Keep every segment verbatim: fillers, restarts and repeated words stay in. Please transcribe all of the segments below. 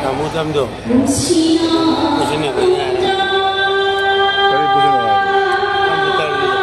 ꯇꯥꯃꯣ ꯆꯝꯗꯣ꯫ ꯄꯨꯁꯤꯟꯅꯕ ꯌꯥꯏ꯫ ꯀꯔꯤ ꯄꯨꯁꯤꯟꯅꯕ ꯍꯥꯏ? ꯀꯝꯄ꯭ꯌꯨꯇꯔꯒꯤꯗꯣ꯫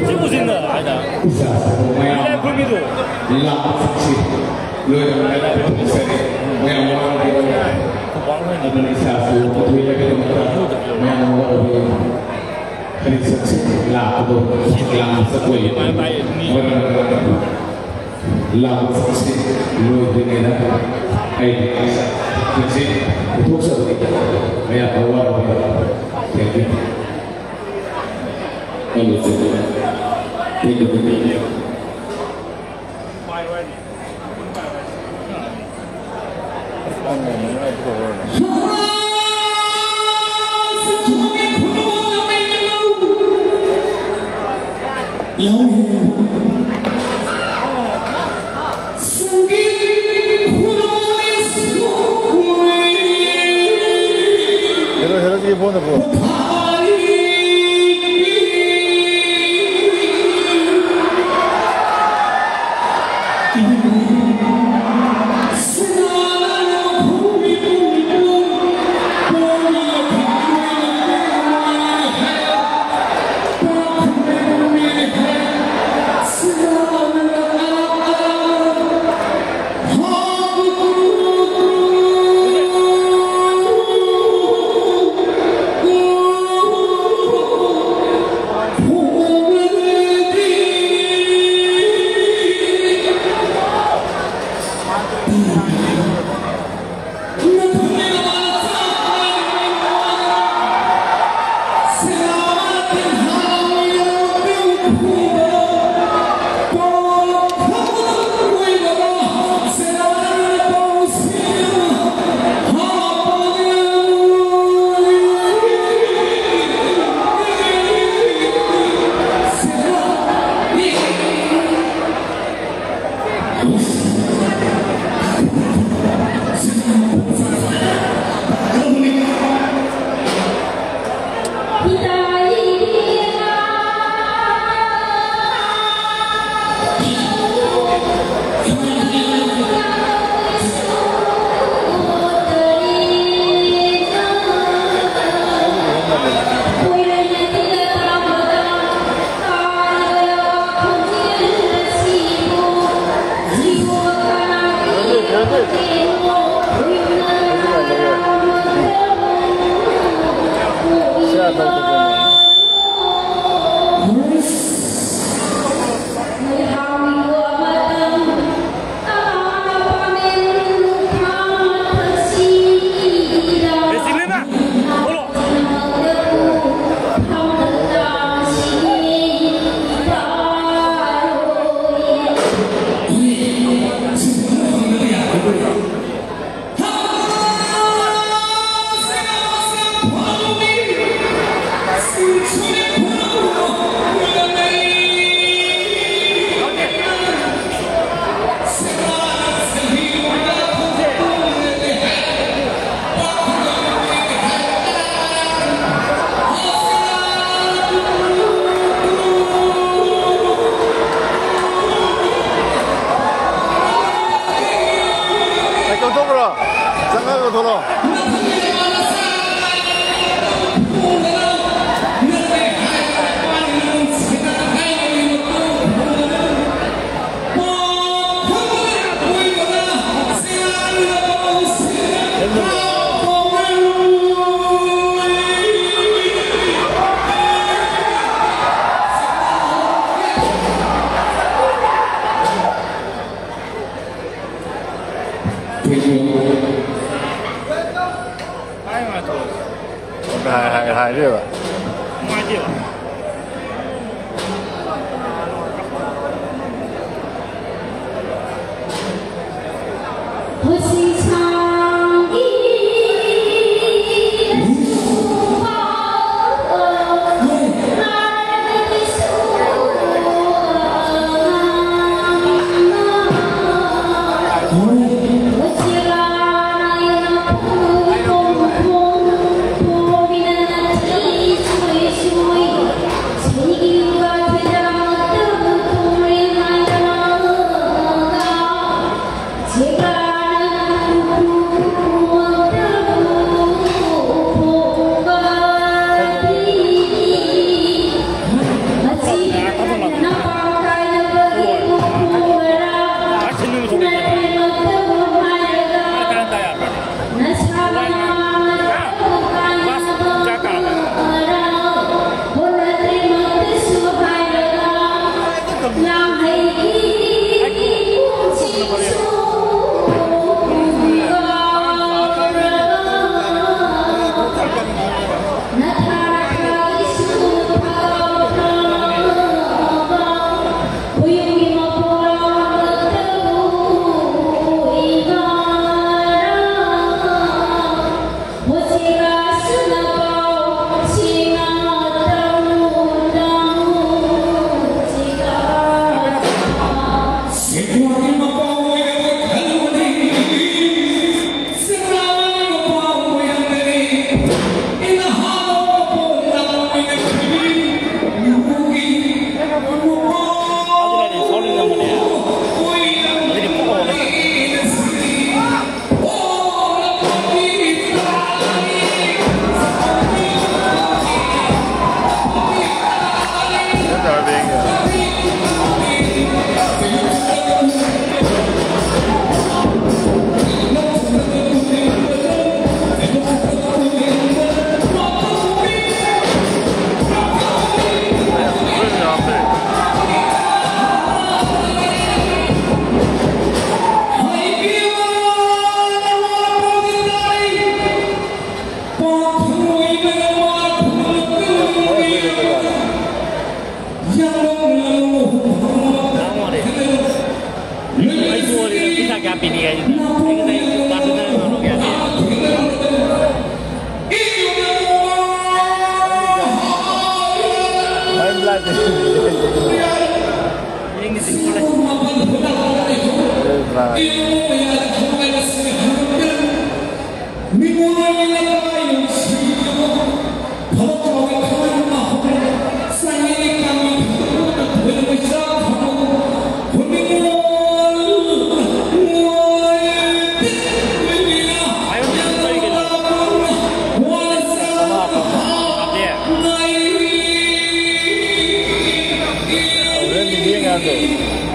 ꯁꯤ ꯎꯁꯤꯟꯗ ꯍꯥꯏꯗ꯫ ꯏꯁꯥꯁꯨ ꯃꯌꯥꯝ ꯏꯀꯥꯏ ꯈꯨꯝꯃꯤꯗꯨ꯫ ꯂꯥꯛꯄꯁꯤ ꯂꯣꯏꯔꯝꯗꯥꯏꯗ ꯄꯨꯊꯣꯛꯆꯔꯤ꯫ ꯃꯌꯥꯝ ꯋꯥꯔꯕ ꯈꯨꯕꯥꯡ ꯍꯣꯏꯅ꯫ ꯑꯗꯨꯅ ꯏꯁꯥꯁꯨ ꯄꯨꯊꯣꯛꯅꯕꯒꯤꯗꯃꯛꯇ ꯃꯌꯥꯝ ꯋꯥꯔꯕ ꯈꯔꯤ ꯆꯠꯁꯤ ꯂꯥꯛꯄꯗꯣ ꯂꯥꯛꯄ ꯆꯠꯄ ꯑꯣꯏꯌꯦ꯫ ꯃꯔꯝ ꯂꯥꯛꯄꯁꯤ ꯂꯣꯏꯗ꯭ꯔꯤꯉꯩꯗ ꯑꯩ ꯍꯧꯖꯤꯛ ꯄꯨꯊꯣꯛꯆꯕꯅꯤ꯫ ꯃꯌꯥꯝ ꯑꯋꯥꯕ ꯊꯦꯡꯅꯩ꯫ ꯑꯩ ꯍꯧꯖꯤꯛ ꯊꯦꯡꯅꯕꯅꯤ꯫ Hello, hello, sige po na po. ꯍꯥꯏꯔꯦꯕ꯫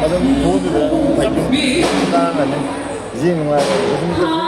ꯑꯗꯨꯝ ꯐꯣꯟꯗꯨꯗ ꯉꯥꯡꯉꯅꯤ꯫ ꯌꯦꯡ ꯅꯨꯡꯉꯥꯏꯔꯦ꯫ ꯑꯗꯨꯝ ꯌꯦꯡꯉꯒ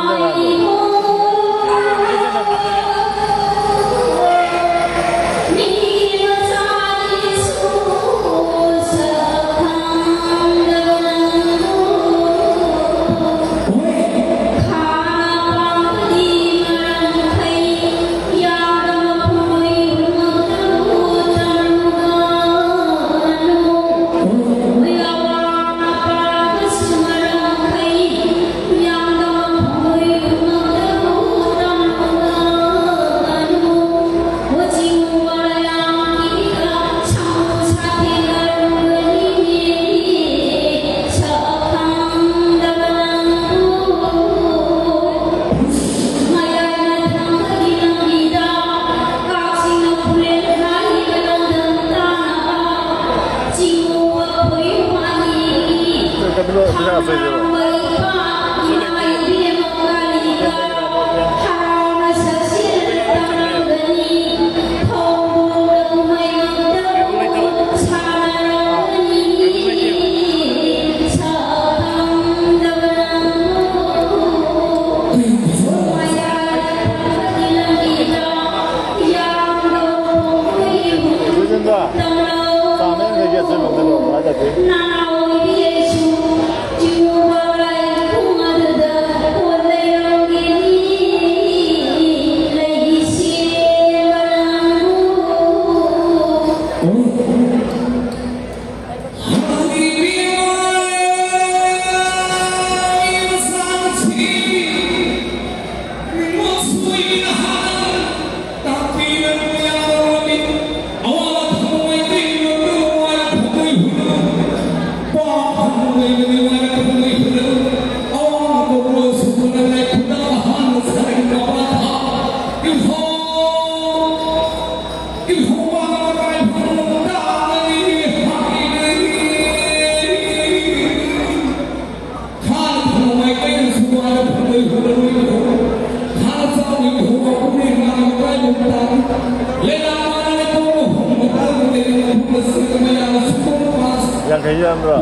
ꯌꯥꯡꯈꯩ ꯌꯥꯝꯕ꯭ꯔꯣ?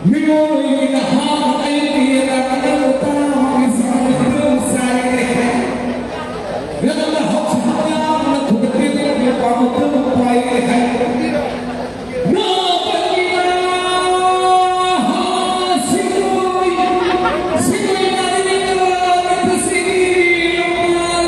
ꯃꯤꯑꯣꯏꯕꯒꯤ ꯅꯍꯥ ꯑꯩꯒꯤ ꯑꯉꯥꯡ ꯇꯔꯥꯃꯉꯥꯒꯤ ꯆꯥꯡꯗ ꯆꯥꯏꯔꯦ꯫ ꯌꯥꯝꯅ ꯍꯧꯖꯤꯛ ꯌꯥꯝꯅ ꯊꯨꯒꯠꯇꯦ, ꯅꯨꯄꯥ ꯃꯈꯜ ꯄꯥꯏꯔꯦ꯫ ꯅꯍꯥ ꯁꯤꯡꯒꯣꯏ, ꯁꯤꯡꯒꯣꯏ ꯅꯥꯔꯤꯕ ꯅꯨꯄꯤꯁꯤꯡꯒꯤ ꯃꯃꯜ꯫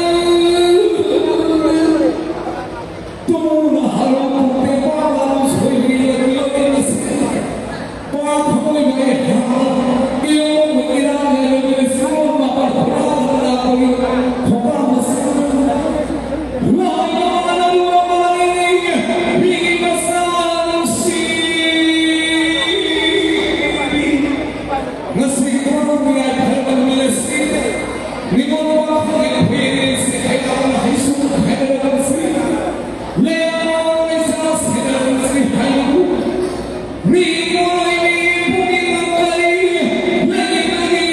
ꯉꯁꯤ ꯀꯣꯟꯅ ꯌꯥꯏꯐꯔꯕ ꯅꯨꯃꯤꯠ ꯑꯁꯤ ꯅꯤꯉꯣꯜ ꯋꯥꯈꯜꯒꯤ ꯐꯤꯔꯦꯟꯁꯤ ꯍꯩꯔꯥꯡ ꯍꯩꯁꯨ ꯍꯥꯏꯅꯔꯕꯁꯤ ꯂꯩꯔꯥꯡ ꯂꯩꯁꯥ ꯁꯦꯟꯅꯔꯕꯁꯤ ꯍꯥꯏꯕꯕꯨ ꯃꯤ ꯃꯣꯏ ꯃꯤ ꯄꯨꯛꯅꯤꯡ ꯀꯔꯤ ꯂꯩꯕꯒꯤ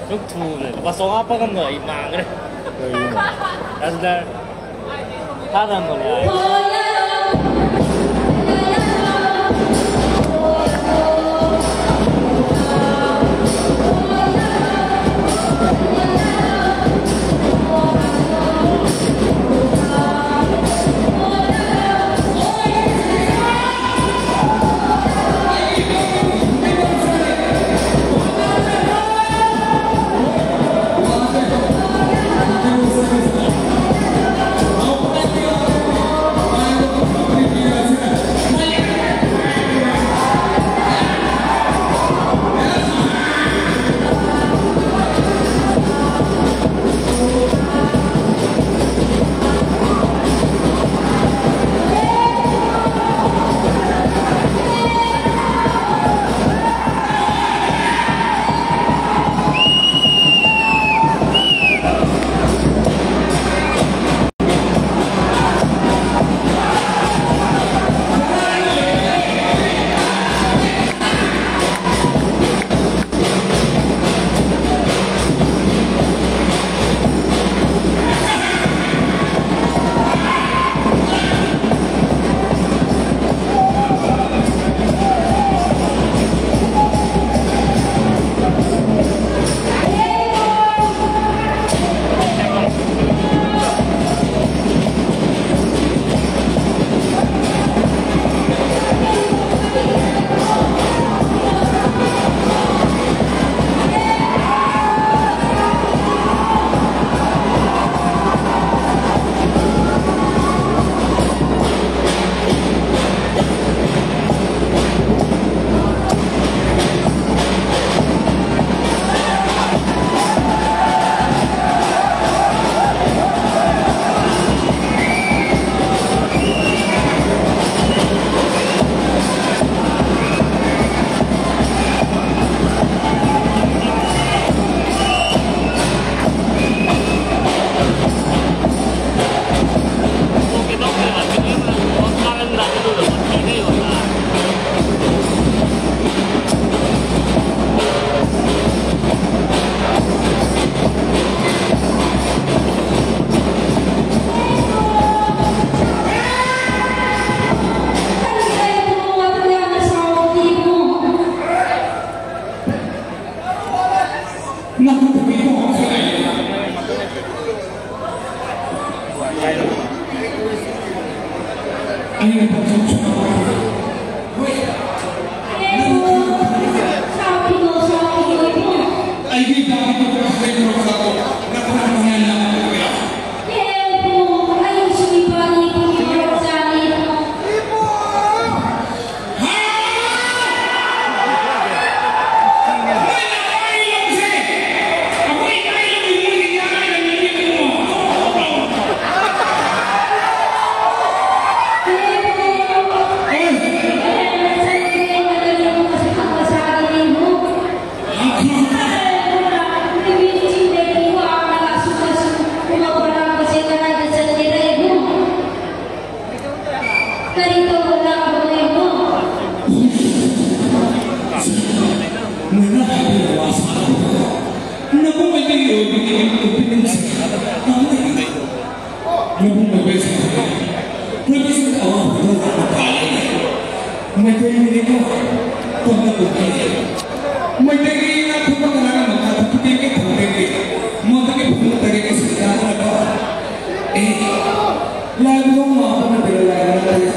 ꯁꯨꯝ ꯊꯨꯕꯅꯦ꯫ ꯂꯨꯄꯥ ꯆꯥꯝꯃꯉꯥ ꯐꯪꯉꯝꯗꯣ ꯑꯩ ꯃꯥꯡꯈ꯭ꯔꯦ꯫ ꯀꯩꯒꯤꯅꯣ? ꯑꯗꯨꯗ ꯊꯥꯗ ꯍꯪꯕꯅꯦ꯫ ꯑꯩꯅ ꯄꯥꯡꯊꯣꯛ ꯆꯥꯎꯊꯣꯛꯄ꯫ ꯍꯣꯏ꯫ ꯁꯥꯎꯈꯤꯅꯣ, ꯁꯥꯎꯈꯤꯅꯣ, ꯏꯕꯨꯡ꯫ ꯑꯩꯒꯤ ꯏꯄꯥꯒꯤ ꯄꯣꯛꯄ ꯍꯥꯏꯕ ꯃꯆꯥꯗꯣ ꯅꯈꯣꯏꯅ ꯄꯪꯌꯥꯟ ꯌꯥꯟꯕꯤꯕ ꯌꯥꯕ꯭ꯔꯥ? ꯍꯦ, ꯏꯕꯨꯡ, ꯑꯩꯁꯨ ꯏꯄꯥꯒꯤ ꯄꯣꯛꯄ ꯃꯆꯥꯅꯤ, ꯏꯕꯨꯡ꯫ ꯀꯔꯤ ꯇꯧꯕ ꯂꯥꯛꯄꯅꯣ ꯏꯕꯨꯡ? ꯅꯣꯏꯅ ꯍꯥꯏꯕꯤꯔꯕ ꯋꯥ ꯁꯥꯟꯅꯕꯗ ꯅꯕꯨꯡ ꯑꯣꯏꯕꯒꯤ ꯑꯣꯏꯕꯒꯤ ꯑꯣꯏꯕꯒꯤ ꯅꯕꯨꯡ ꯑꯣꯏꯕꯒꯤ ꯁꯥꯟꯅꯕ ꯅꯕꯨꯡ ꯑꯋꯥꯡꯕꯗ ꯂꯥꯛꯄ ꯇꯥꯔꯦ꯫ ꯃꯩꯇꯩ ꯃꯤꯅꯤꯀꯣ ꯇꯣꯟꯅ ꯇꯣꯟꯅ ꯃꯩꯇꯩꯒꯤ ꯉꯥ ꯊꯣꯡꯕ ꯀꯅꯥꯅ ꯃꯈꯥ ꯊꯣꯡꯕ ꯇꯦꯛꯀꯦ ꯊꯣꯡ ꯇꯦꯛꯀꯦ ꯃꯣꯟꯗꯒꯤ ꯐꯣꯡ ꯇꯔꯦꯠꯀꯤ ꯁꯤꯡ ꯀꯥꯗꯅꯀꯣ꯫ ꯑꯦ, ꯂꯥꯏꯕꯨꯡ ꯃꯥꯕꯨ ꯅꯠꯇꯦ, ꯂꯥꯏꯕꯨꯡ ꯅꯠꯇꯦ꯫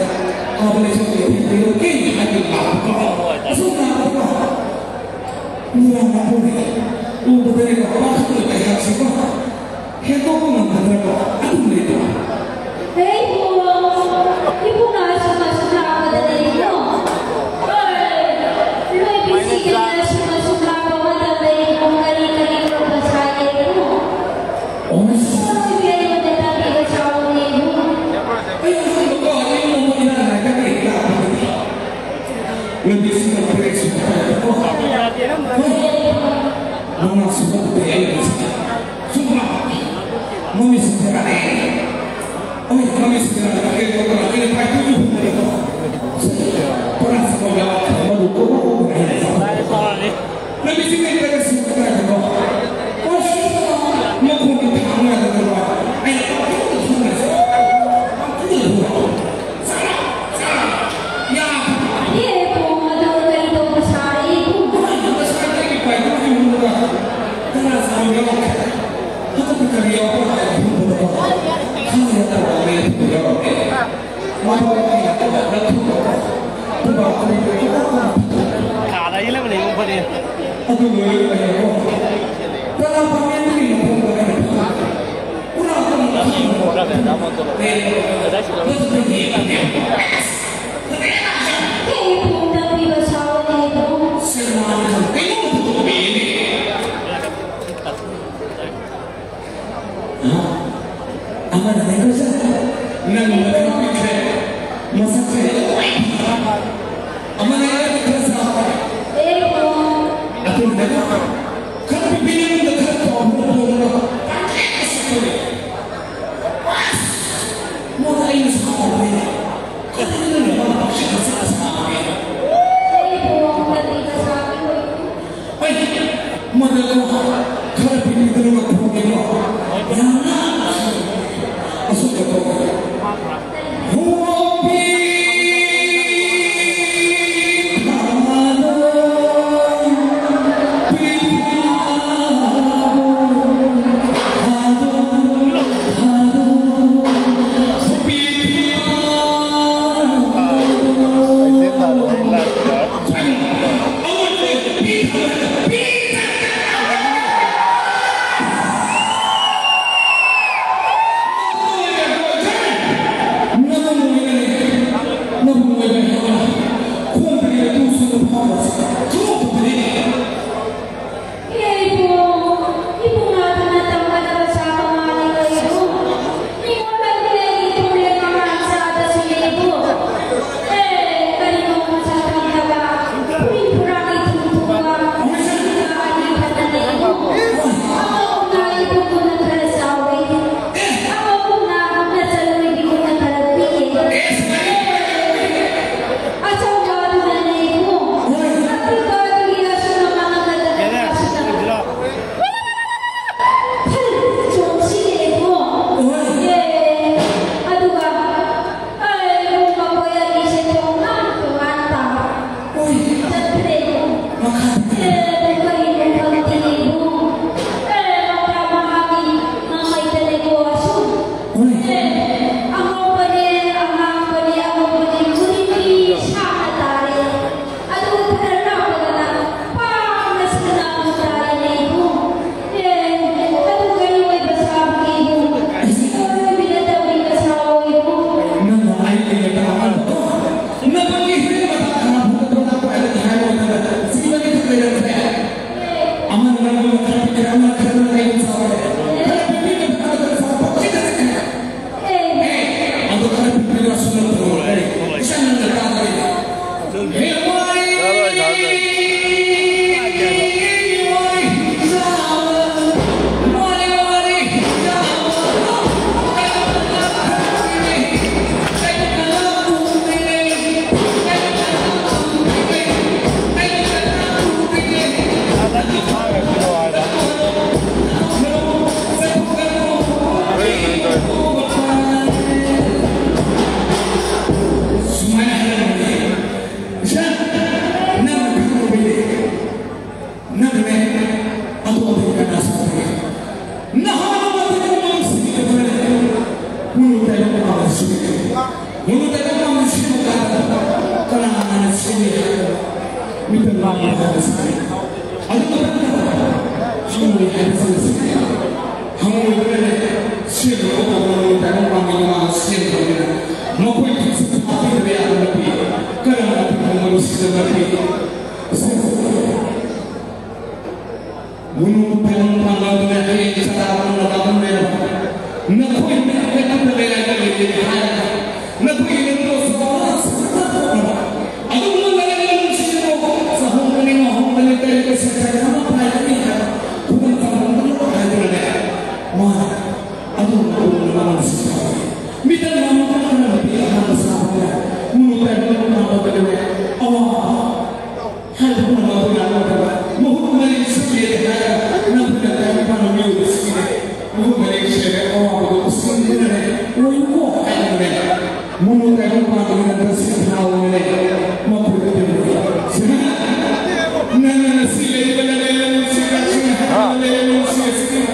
ꯃꯥꯕꯨ ꯂꯩꯁꯨ ꯂꯩꯇꯦ, ꯂꯩꯇꯦ, ꯍꯥꯏꯕ ꯂꯥꯛꯄꯀꯣ꯫ ꯑꯁꯨꯝ ꯂꯥꯛꯄꯀꯣ꯫ ꯃꯤꯌꯥꯝ ꯂꯥꯛꯄꯅꯦ꯫ ꯎꯕꯗꯅꯦꯀꯣ, ꯄꯥꯈꯠꯄ ꯑꯩꯍꯥꯛꯁꯦꯀꯣ꯫ ꯍꯦꯟꯗꯣꯛꯄ ꯉꯝꯒꯗ꯭ꯔꯀꯣ? ꯑꯗꯨꯝ ꯂꯩꯕ꯫ ꯍꯦ, ꯏꯕꯨꯡꯉꯣ꯫ ꯏꯕꯨꯡꯉꯣ, ꯑꯁꯨꯝ ꯑꯁꯨꯝ ꯂꯥꯛꯄꯗꯅꯦ, ꯏꯕꯨꯡꯉꯣ꯫ ꯍꯣꯏ, ꯅꯣꯏ ꯕꯤꯁꯤꯒꯅꯦ ꯑꯁꯨꯝ ꯑꯁꯨꯝ ꯂꯥꯛꯄ ꯃꯇꯝꯗ ꯏꯕꯨꯡꯉꯣ ꯀꯔꯤ ꯀꯔꯤ ꯎꯔꯛꯄ ꯁꯥꯒꯦ, ꯏꯕꯨꯡꯉꯣ? ꯑꯣ꯫ ꯏꯕꯨꯡꯉꯣ, ꯅꯣꯏ ꯑꯩꯉꯣꯟꯗ ꯇꯥꯛꯄꯤꯕ ꯁꯥꯎꯅꯦ, ꯏꯕꯨꯡꯉꯣ꯫ ꯑꯩ ꯍꯧꯖꯤꯛ ꯏꯕꯨꯡꯉꯣ, ꯑꯩ ꯏꯕꯨꯡꯉꯣ ꯏꯅꯥꯛ ꯅꯥꯏ ꯀꯔꯤ ꯂꯥꯛꯄꯗꯅꯤ? ꯂꯝꯕꯤꯁꯤꯗ ꯕ꯭ꯔꯦꯛꯁꯨ ꯐꯠꯇꯕꯀꯣ꯫ ꯍꯣꯏ꯫ ꯃꯉꯥ ꯁꯨꯕ ꯅꯨꯄꯤ ꯑꯩ ꯍꯧꯖꯤꯛ ꯁꯨꯝ ꯂꯥꯛꯄ꯫ ꯃꯃꯤꯠꯁꯤ ꯐꯔꯛꯑꯦ꯫ ꯍꯣꯏ, ꯃꯃꯤꯠꯁꯤ ꯐꯔꯛꯑꯦ꯫ ꯑꯩ ꯂꯧꯕ ꯂꯥꯛꯑꯦ꯫ ꯄꯥꯏꯊꯣꯛ ꯌꯨꯝꯗꯀꯣ꯫ ꯄꯨꯔꯥ ꯁꯤꯀꯣ ꯌꯥꯎ꯫ ꯃꯗꯨ ꯀꯣ ꯀꯣ ꯀꯣ ꯀꯣ ꯍꯥꯏꯅ ꯆꯥꯎ꯫ ꯂꯝꯕꯤꯁꯤ ꯀꯩ ꯀꯩ ꯁꯨꯝ ꯐꯔꯛꯑꯦꯀꯣ꯫ ꯑꯁ! ꯃꯈꯣꯡꯒꯤ ꯊꯥꯡ ꯌꯥꯗꯕ꯫ ꯑꯩꯅ ꯄꯪꯊꯨꯗ ꯊꯨꯔꯦ꯫ ꯄꯪꯊꯨꯗ ꯊꯨꯔꯦ꯫ ꯀꯥꯗ ꯑꯩ ꯂꯩꯕꯅꯦ, ꯏꯕꯨꯡ ꯐꯅꯤ꯫ ꯑꯃꯅꯅꯦ ꯀꯣꯏꯁꯦ, ꯅꯪ ꯃꯊꯛ ꯄꯤꯛꯈ꯭ꯔꯦ, ꯃꯁꯛꯁꯦ ꯂꯣꯏ ꯐꯖꯔꯦ꯫ ꯑꯃꯅ ꯑꯩ ꯈꯔ ꯆꯥꯎꯔꯦ, ꯑꯇꯣꯝꯕꯅ ꯈꯔ ꯄꯤꯛꯄꯤ, ꯅꯉꯣꯟꯗ ꯈꯔ ꯆꯥꯎꯕꯅ ꯐꯖꯔꯦ꯫ ꯄꯥꯡꯊꯦꯛ ꯁꯛꯇꯣꯔꯦ꯫ ꯑꯁ! ꯃꯣꯏꯗ ꯑꯩꯅ ꯁꯥꯎ ꯀꯅꯥꯅ ꯁꯦꯝꯃꯤ ꯍꯥꯏꯕ ꯃꯤꯇꯪ ꯃꯥꯡꯉꯦ ꯍꯥꯏꯕꯁꯤꯅꯤ꯫ ꯑꯗꯨꯒ ꯍꯪꯉꯣꯏ ꯍꯥꯏꯕꯁꯤꯅ ꯍꯪꯉꯣꯏꯗꯨꯅꯅꯦ ꯁꯦꯝꯕ ꯀꯧꯕ ꯃꯇꯝꯗ ꯃꯥꯡꯉꯦ ꯃꯥꯡꯉꯦ ꯁꯦꯝꯕꯅꯤꯅ ꯃꯈꯣꯏ ꯊꯤꯛꯁꯨ ꯐꯥꯕꯤꯗꯕ ꯌꯥꯕ ꯅꯠꯇꯦ꯫ ꯀꯔꯝꯅ ꯊꯤꯡꯕ ꯃꯔꯨꯞꯁꯤꯗ ꯅꯠꯇꯦ꯫ ꯃꯨꯅꯨ ꯄꯦꯂꯨꯡ ꯄꯥꯡꯒꯜꯗꯨꯅ ꯍꯌꯦꯡ ꯆꯔꯥ ꯄꯨꯝꯅ ꯄꯥꯡꯒꯜ ꯂꯩꯔꯕ ꯅꯈꯣꯏ ꯃꯌꯥꯝ ꯂꯩꯀꯥꯠꯇ ꯂꯩꯔꯒ ꯂꯩꯔꯦ ꯍꯥꯏꯔꯒ ꯅꯈꯣꯏꯒꯤ ꯂꯝꯗꯣ ꯆꯥꯎꯅ ꯁꯟꯗꯣꯛꯅꯕ ꯑꯗꯨꯒꯨꯝꯕ ꯂꯩꯔꯒ ꯅꯨꯡꯁꯤꯔꯣ ꯆꯍꯨꯝꯒꯅꯤ ꯉꯥꯍꯣꯡꯒꯅꯤ ꯀꯔꯤ ꯀꯔꯤ ꯁꯦꯟꯊꯔꯤ ꯑꯃ ꯄꯥꯏꯒꯅꯤ ꯍꯥꯏꯕ ꯈꯨꯗꯝ ꯇꯝꯍꯟꯒꯅꯨ ꯍꯥꯏꯗꯨꯅꯅꯦ ꯃꯥꯅ ꯑꯗꯨꯒꯨꯝꯕ ꯃꯃꯜꯁꯤꯡ ꯃꯤꯇꯟ ꯑꯃ ꯀꯔꯝꯕ ꯄꯤ ꯑꯍꯥꯟꯕ ꯁꯥꯕꯅ ꯃꯨꯅꯨ ꯄꯦꯂꯨꯡ ꯄꯥꯡꯒꯜꯗꯨꯅꯅꯦ ꯑꯋꯥꯕ ꯍꯥꯏꯕ ꯄꯨꯝꯅꯃꯛ ꯑꯗꯨꯅ ꯑꯃꯠꯇꯕ ꯃꯍꯨꯠ ꯃꯔꯤ ꯁꯤꯂꯦ ꯍꯥꯏꯔꯒ ꯅꯝꯐꯨꯗ ꯇꯥꯏꯕꯪ ꯄꯥꯟꯕ ꯃꯤꯑꯣꯏꯕ ꯁꯤꯗ ꯃꯍꯨꯠ ꯃꯔꯤ ꯁꯤꯂꯦ ꯑꯋꯥꯕꯗꯣ ꯎꯁꯤꯟꯗꯨꯅꯅꯦ ꯂꯣꯏꯀꯣ ꯍꯥꯏꯗꯨꯅꯅꯦ ꯃꯨꯟꯅ ꯇꯥꯏꯕꯪ ꯄꯥꯟꯕꯒꯤ ꯅꯝꯕ ꯁꯤꯟ ꯊꯥꯎꯅꯅꯦ ꯃꯈꯣꯏꯗ ꯄꯤꯔꯛꯏ꯫ ꯁꯤꯅ ꯅꯪꯅ ꯉꯁꯤ ꯂꯩꯔꯤꯕ ꯅꯪꯒꯤ ꯂꯝꯁꯤꯗ ꯁꯤꯅ ꯍꯥꯏꯔꯤꯕ ꯂꯩꯔꯤꯕ ꯅꯨꯡꯁꯤ ꯑꯁꯤꯗ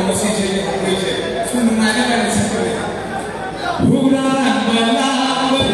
ꯉꯁꯤꯁꯦ ꯍꯧꯗꯣꯏꯁꯦ ꯁꯨꯝ ꯅꯨꯡꯉꯥꯏꯅꯕ ꯁꯤꯟꯕꯅꯦ꯫ ꯍꯨꯔꯥꯟꯕ ꯂꯥꯛꯄꯗ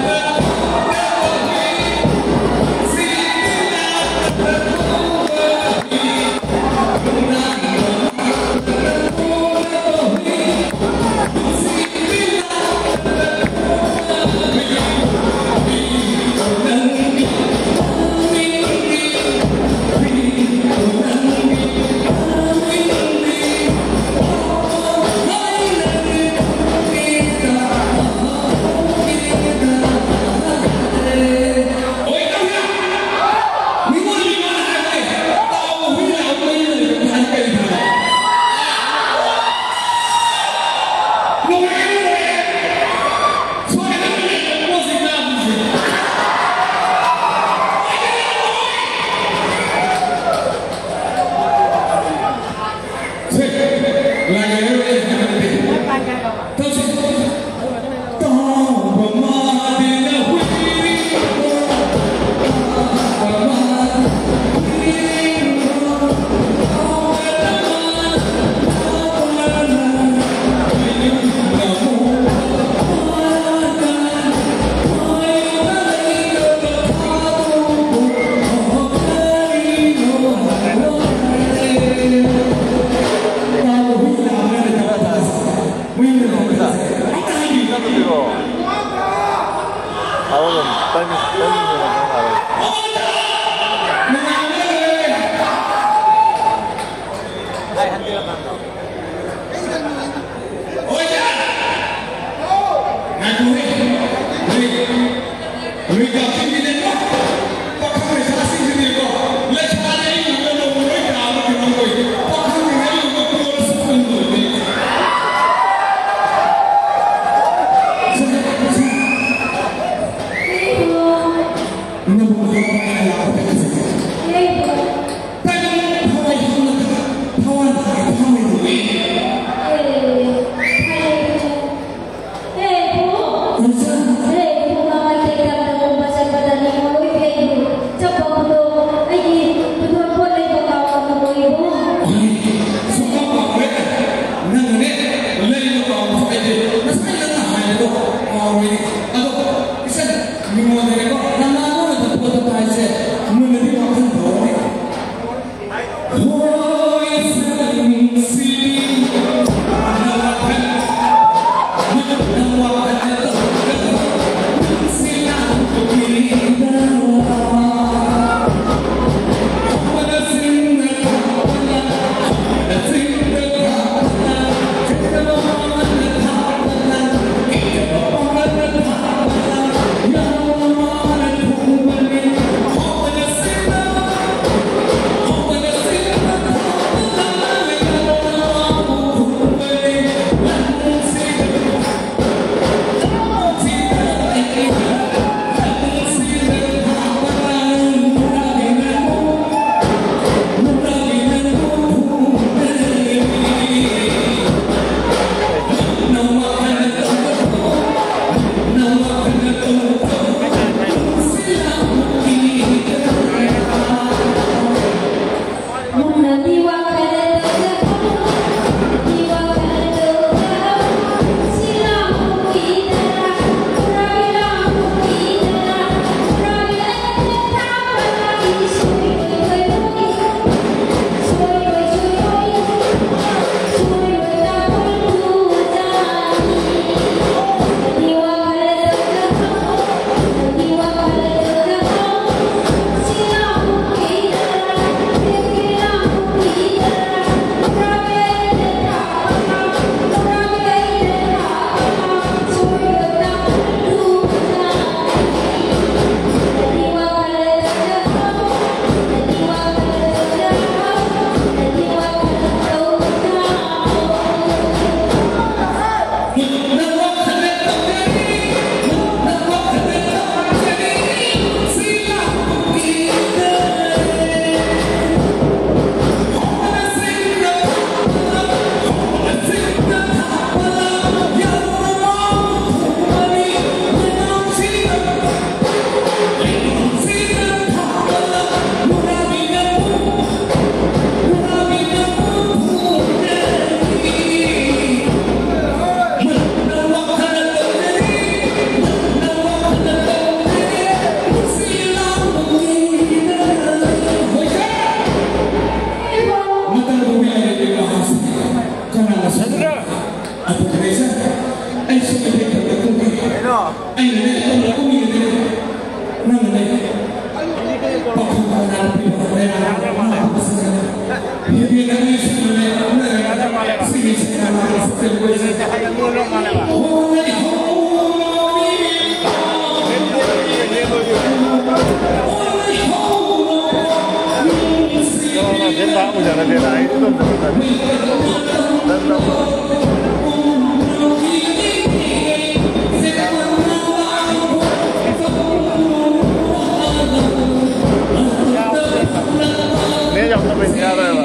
ꯅꯦꯠ ꯌꯥꯎꯗꯕꯩꯅꯦ, ꯌꯥꯔꯣꯏꯕ꯫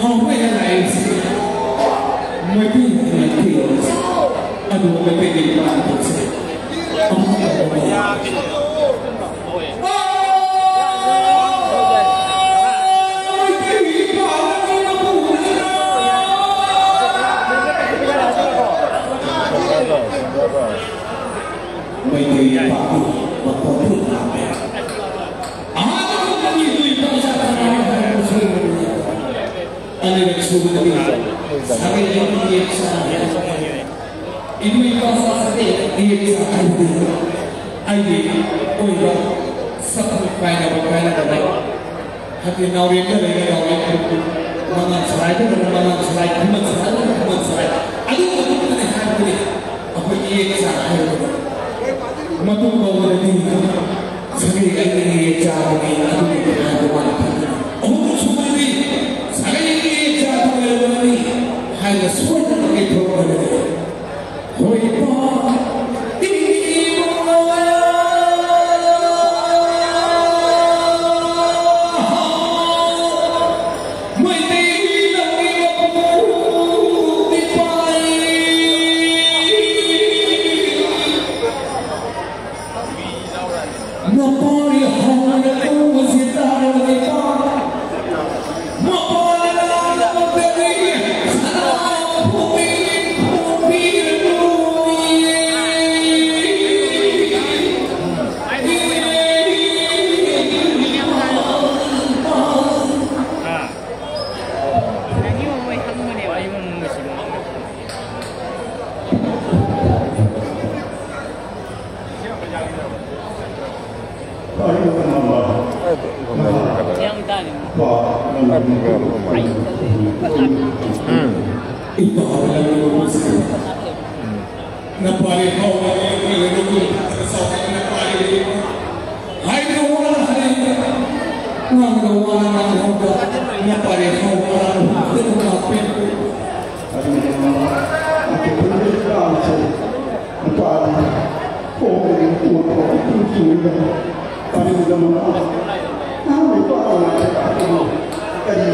ꯍꯥꯎꯕ ꯌꯥꯝ ꯂꯥꯛꯑꯦ꯫ ꯃꯩꯇꯩ ꯃꯩꯇꯩ ꯑꯗꯨ ꯃꯩꯇꯩꯒꯤ ꯏꯄꯥ ꯏꯄꯨꯁꯦ ꯑꯃꯨꯛ ꯇꯧꯕ ꯌꯥꯏ꯫ ꯁꯨꯕꯗꯗꯤ ꯁꯥꯒꯩ ꯑꯃꯒꯤ ꯌꯦꯛ ꯁꯥ ꯍꯥꯏꯕ, ꯏꯃꯥ ꯏꯄꯥ ꯁꯥꯒꯩ ꯌꯦꯛ ꯁꯥ ꯍꯥꯏꯕꯗꯤ ꯑꯩꯒꯤ ꯑꯣꯏꯕ ꯁꯛꯐꯝ ꯀꯥꯏꯅꯕ ꯀꯥꯏꯅꯗꯕ, ꯍꯥꯏꯗꯤ ꯅꯥꯎꯔꯦꯝꯗ ꯂꯩꯔꯒ ꯅꯥꯎꯔꯦꯝ, ꯃꯉꯥꯡ ꯁꯂꯥꯏꯗ ꯂꯩꯔꯒ ꯃꯉꯥꯡ ꯁꯂꯥꯏ, ꯈꯨꯃꯟ ꯁꯂꯥꯏꯗ ꯂꯩꯔꯒ ꯈꯨꯃꯟ ꯁꯂꯥꯏ, ꯑꯗꯨꯒꯨꯝꯕꯗꯨꯗꯅꯤ ꯍꯥꯏꯕꯗꯤ ꯑꯩꯈꯣꯏ ꯌꯦꯛ ꯆꯥ ꯍꯥꯏꯕꯗꯣ꯫ ꯃꯇꯨꯡ ꯇꯧꯕꯗꯗꯤ ꯁꯥꯒꯩ ꯑꯅꯤꯒꯤ ꯌꯦꯛ ꯆꯥꯕꯅꯤ, ꯑꯗꯨꯒꯤ ꯍꯥꯏꯕ ꯋꯥꯅꯤ꯫ ꯑꯍꯨꯝꯁꯨꯕꯗꯗꯤ ꯁꯥꯒꯩ ꯑꯅꯤꯒꯤ ꯌꯦꯛ ꯆꯥꯕ ꯑꯣꯏꯔꯕꯅꯤ ꯍꯥꯏꯅ ꯁꯣꯏꯗꯅ ꯀꯩꯊꯣꯛꯄꯗꯗꯤ ꯍꯣꯏ, ꯄꯥ-, ꯅꯨꯄꯥꯗꯤ ꯈꯣꯡꯗꯒꯤ ꯃꯇꯣꯟ ꯐꯥꯎ ꯏꯇꯨ ꯇꯨꯔꯒ ꯄꯥꯅꯤꯡꯗꯕ ꯃꯃꯥ꯫ ꯅꯍꯥꯟ ꯅꯨꯄꯥ ꯑꯃ ꯀꯔꯤ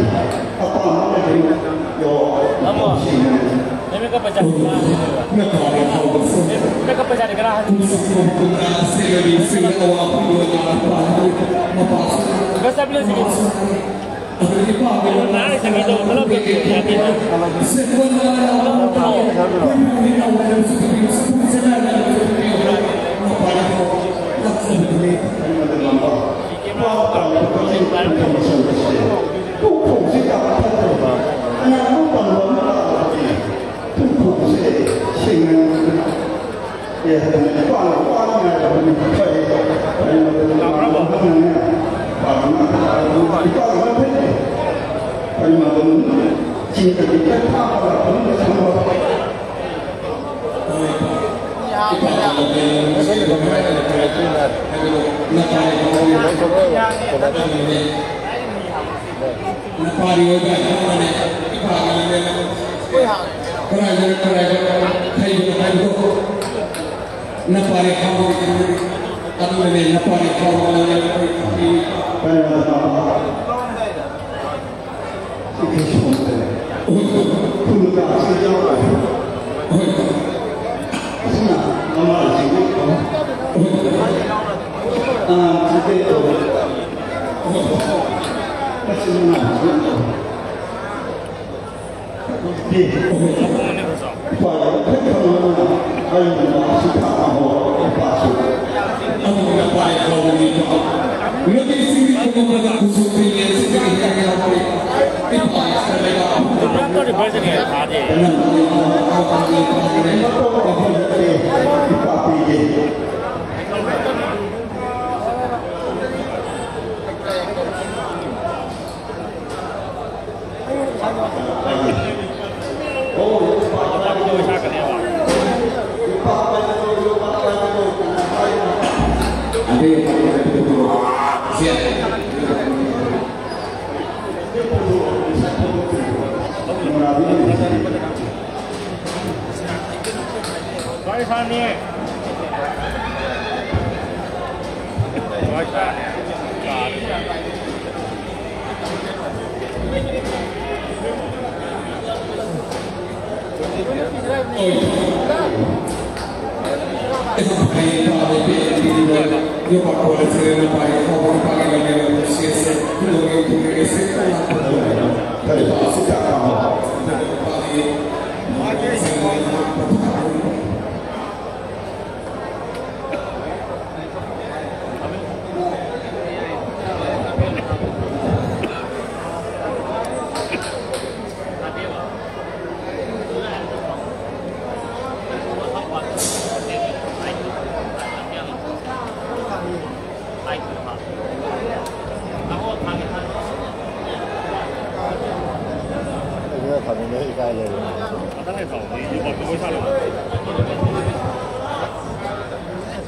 ꯑꯄꯥꯝꯕ ꯑꯃ ꯂꯩꯕꯅꯣ? ꯌꯣ, ꯁꯤꯅ꯫ ꯅꯄꯥꯔꯤ ꯑꯣꯏꯕ ꯑꯃꯅꯦ꯫ ꯏꯄꯥꯒꯤ ꯂꯝꯗꯝ ꯀꯗꯥꯏꯗ, ꯀꯗꯥꯏꯗ ꯈꯩꯕꯅꯣ ꯍꯥꯏꯕꯗꯣ꯫ ꯅꯄꯥꯔꯤ ꯍꯥꯎꯕꯒꯤ ꯑꯗꯨꯅꯅꯦ, ꯅꯄꯥꯔꯤ ꯍꯥꯎꯕꯅꯅꯦ꯫ ꯍꯣꯏ꯫ ꯑꯁꯤꯅ ꯃꯃꯥꯁꯤꯡ꯫ ꯍꯣꯏ꯫ ꯑꯉꯥꯡꯁꯤꯡ꯫ ꯍꯣꯏ꯫ ꯃꯆꯤꯟ ꯃꯅꯥꯎꯁꯤꯡ꯫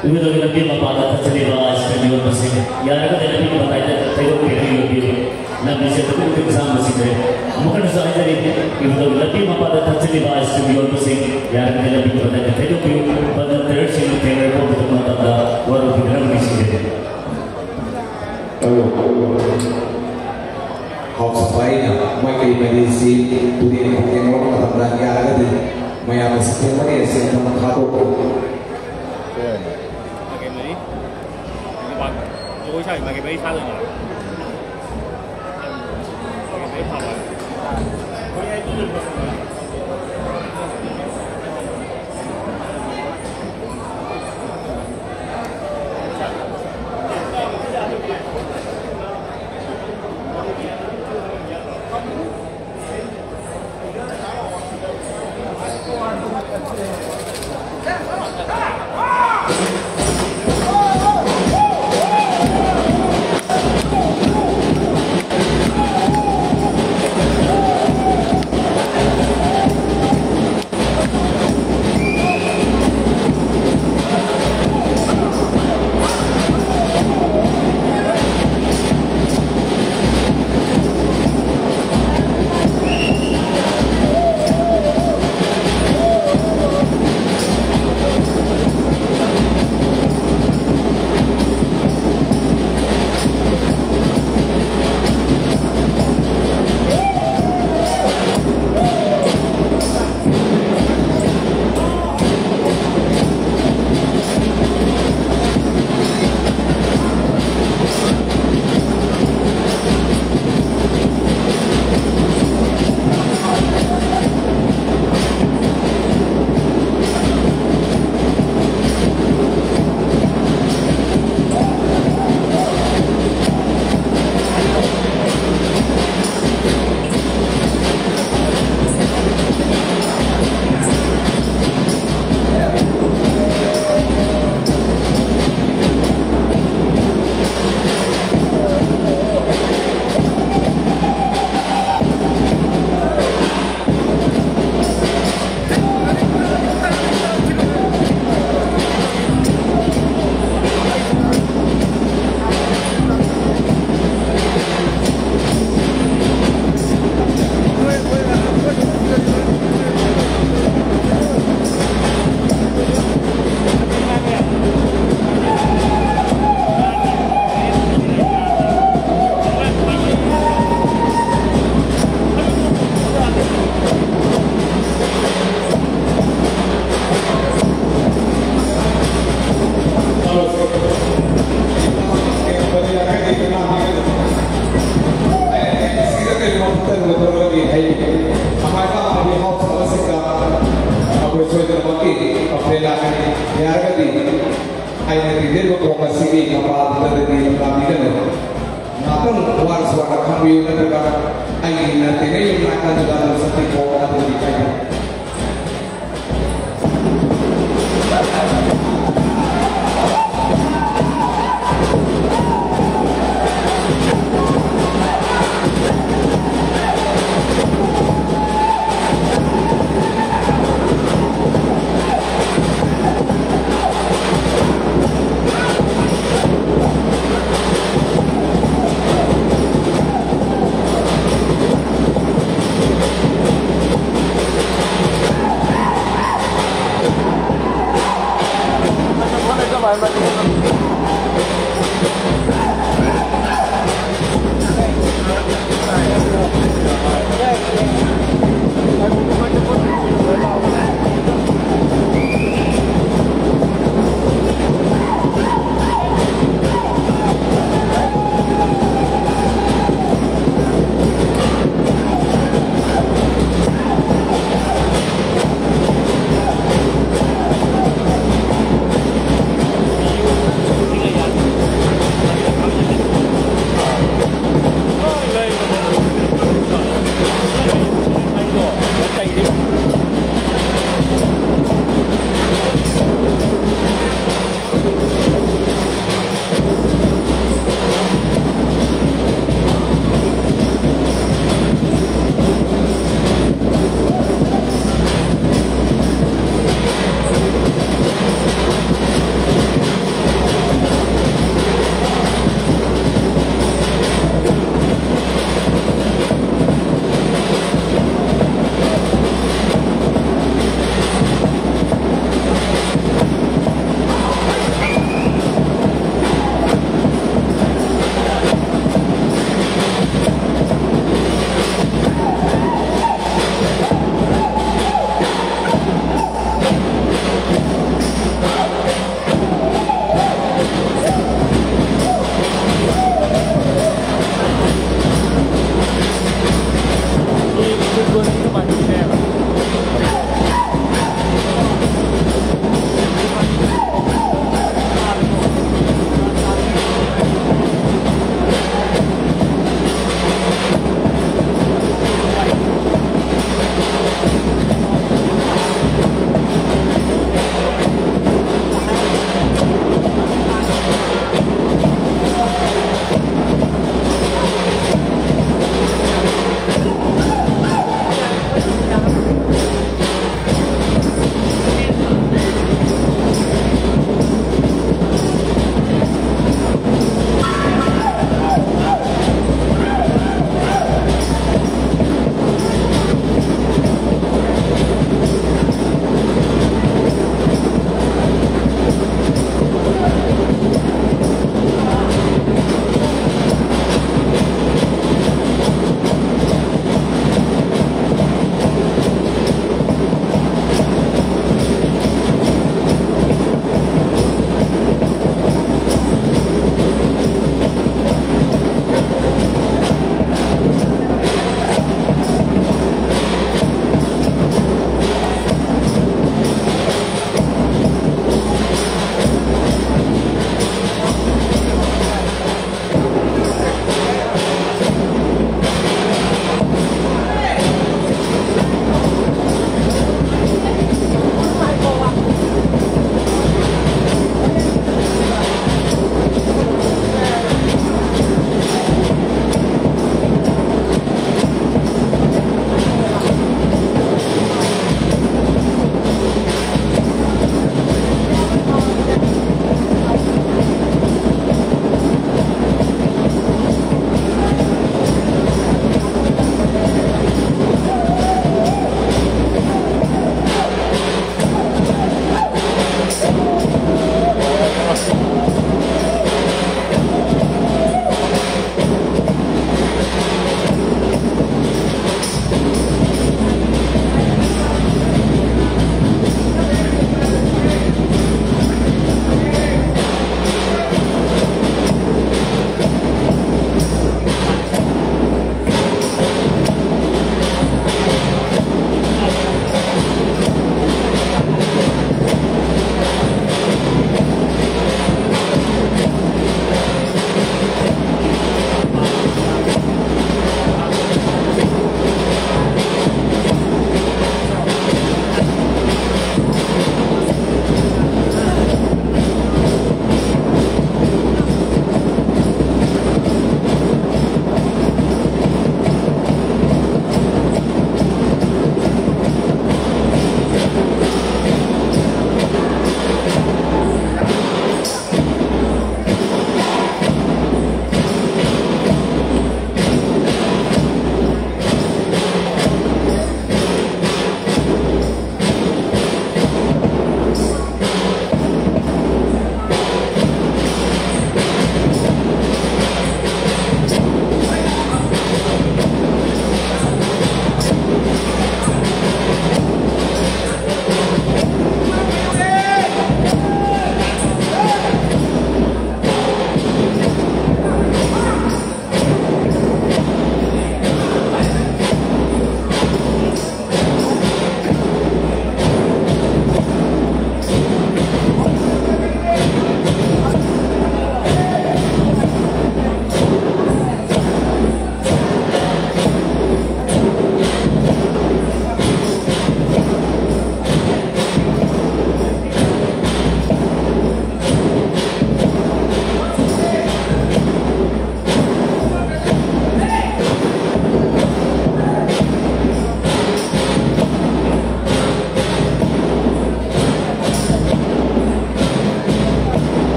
ꯏꯕꯨꯙꯧꯒꯤ ꯂꯝꯕꯤ ꯃꯄꯥꯟꯗ ꯊꯠꯆꯜꯂꯤꯕ ꯑꯥꯏꯁ ꯀ꯭ꯔꯤꯝ ꯌꯣꯟꯕꯁꯤꯡ, ꯌꯥꯔꯒꯗꯤ ꯂꯝꯕꯤ ꯃꯇꯥꯏꯗ ꯊꯩꯗꯣꯛꯄꯤꯔꯒ ꯌꯣꯟꯕꯤꯌꯨ꯫ ꯂꯝꯕꯤꯁꯦ ꯑꯗꯨꯛꯀꯤ ꯃꯇꯤꯛ ꯁꯥꯡꯕꯁꯤꯡꯁꯦ꯫ ꯑꯃꯨꯛ ꯍꯟꯅꯁꯨ ꯍꯥꯏꯖꯔꯤ, ꯏꯕꯨꯙꯧꯒꯤ ꯂꯝꯕꯤ ꯃꯄꯥꯟꯗ ꯊꯠꯆꯜꯂꯤꯕ ꯑꯥꯏꯁ ꯀ꯭ꯔꯤꯝ ꯌꯣꯟꯕꯁꯤꯡ, ꯌꯥꯔꯒꯗꯤ ꯂꯝꯕꯤ ꯃꯇꯥꯏꯗ ꯊꯩꯗꯣꯛꯄꯤꯌꯨ꯫ ꯕꯟꯗꯟ ꯇ꯭ꯔꯦꯗꯔꯁꯤꯡꯅ ꯊꯦꯡꯅꯔꯛꯄ ꯃꯇꯝꯗ ꯋꯥꯔꯧꯕꯤꯗꯅꯕ ꯅꯤꯡꯁꯤꯡꯖꯔꯤ꯫ ꯍꯥꯎꯁ ꯐꯥꯏꯅ ꯃꯥꯏꯀꯩ ꯃꯔꯤꯁꯤ ꯇꯨꯔꯦꯟ ꯈꯣꯡꯖꯦꯜ ꯂꯧꯕ ꯃꯇꯝꯗ ꯌꯥꯔꯒꯗꯤ ꯃꯌꯥꯝꯅ ꯁꯦꯞꯇꯦꯝꯕꯔ ꯑꯁꯤ ꯑꯗꯨꯝ ꯊꯥꯗꯣꯛꯄ꯫ ꯃꯥꯏꯀꯩ ꯃꯔꯤ? ꯖꯒꯣꯏ ꯁꯥꯕꯤ ꯃꯥꯏꯀꯩ ꯃꯔꯤ ꯁꯥꯗꯣꯏꯅꯦ꯫ ꯃꯥꯏꯀꯩ ꯃꯔꯤ ꯁꯥꯕ꯫ ꯂꯩꯔꯤꯕ ꯀꯣꯝ ꯑꯁꯤꯒꯤ ꯃꯄꯥꯗꯨꯗꯗꯤ ꯂꯝꯗꯥꯕꯤꯒꯅꯨ꯫ ꯉꯥꯛꯇꯪ ꯋꯥꯔꯁꯨ ꯋꯥꯅ ꯈꯥꯡꯕꯤꯌꯨ, ꯅꯠꯇ꯭ꯔꯒ ꯑꯩꯒꯤ ꯅꯥꯇꯩꯅ ꯌꯨꯝ ꯅꯥꯀꯟꯗꯨꯗ ꯑꯗꯨꯝ ꯆꯠꯄꯤꯈꯣ, ꯑꯗꯨꯗꯤ ꯀꯥꯏꯗꯦ꯫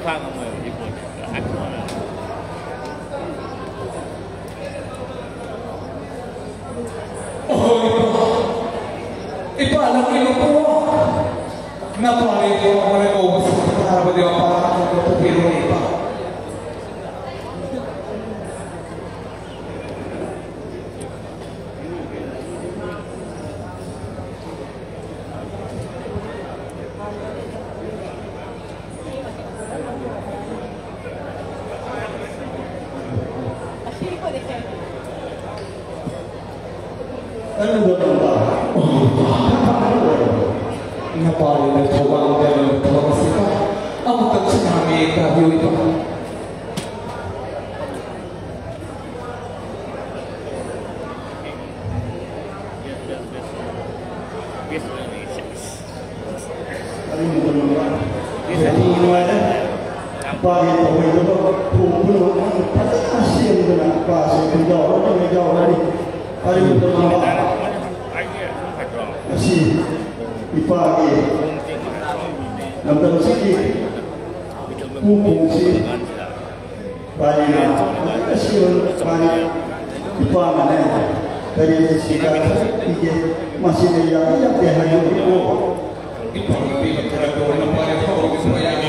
ꯈꯥꯡ ꯉꯝꯃꯣꯏꯕ ꯁꯤ ꯄꯣꯠꯁꯦ꯫ ꯑꯍꯟꯕ ꯋꯥꯔꯦ꯫ ꯑꯣꯍꯣ, ꯏꯄꯥ꯫ ꯏꯄꯥ, ꯅꯪꯒꯤ ꯃꯄꯨ꯫ ꯅꯄꯥꯅ ꯏꯄꯥ ꯍꯣꯏ ꯀꯧꯕꯁꯤ ꯇꯥꯔꯕꯗꯤ ꯃꯄꯥ ꯅꯪ ꯄꯨꯕꯤꯔꯣ, ꯏꯄꯥ꯫ ꯅꯄꯥꯅ ꯊꯧꯕꯥꯜꯗ ꯊꯕꯛ ꯑꯁꯤꯗ ꯑꯃꯨꯛꯇꯪ ꯁꯤꯟꯅꯕꯤꯌꯨ, ꯇꯥꯕꯤꯌꯨ, ꯏꯄꯥ꯫ ꯄꯥꯒꯤ ꯇꯧꯕꯤꯅꯕ ꯄꯨꯝꯅꯃꯛ ꯐꯖꯅ ꯁꯦꯝꯗꯨꯅ ꯄꯥꯁꯦ ꯌꯥꯎꯔꯅꯤ, ꯌꯥꯎꯔꯅꯤ꯫ ꯑꯔꯤꯕ ꯇꯝꯕ ꯑꯁꯤ ꯏꯄꯥꯒꯤ ꯂꯝꯗꯝꯁꯤꯒꯤ ꯄꯨ ꯄꯨꯡꯁꯤ ꯄꯥꯔꯤꯅ ꯐꯖꯅ ꯁꯦꯝꯕ ꯄꯥꯔꯤ ꯏꯄꯥꯅꯅꯦ ꯀꯔꯤ ꯁꯤꯗ ꯄꯤꯒꯦ? ꯃꯁꯤꯗ ꯌꯥꯕ ꯌꯥꯗꯦ ꯍꯥꯏꯕ ꯏꯄꯥꯅ ꯄꯤꯕ ꯈꯔ ꯇꯧꯔꯒ ꯄꯥꯔꯤ ꯐꯥꯎꯕꯒꯤ ꯃꯌꯥꯝ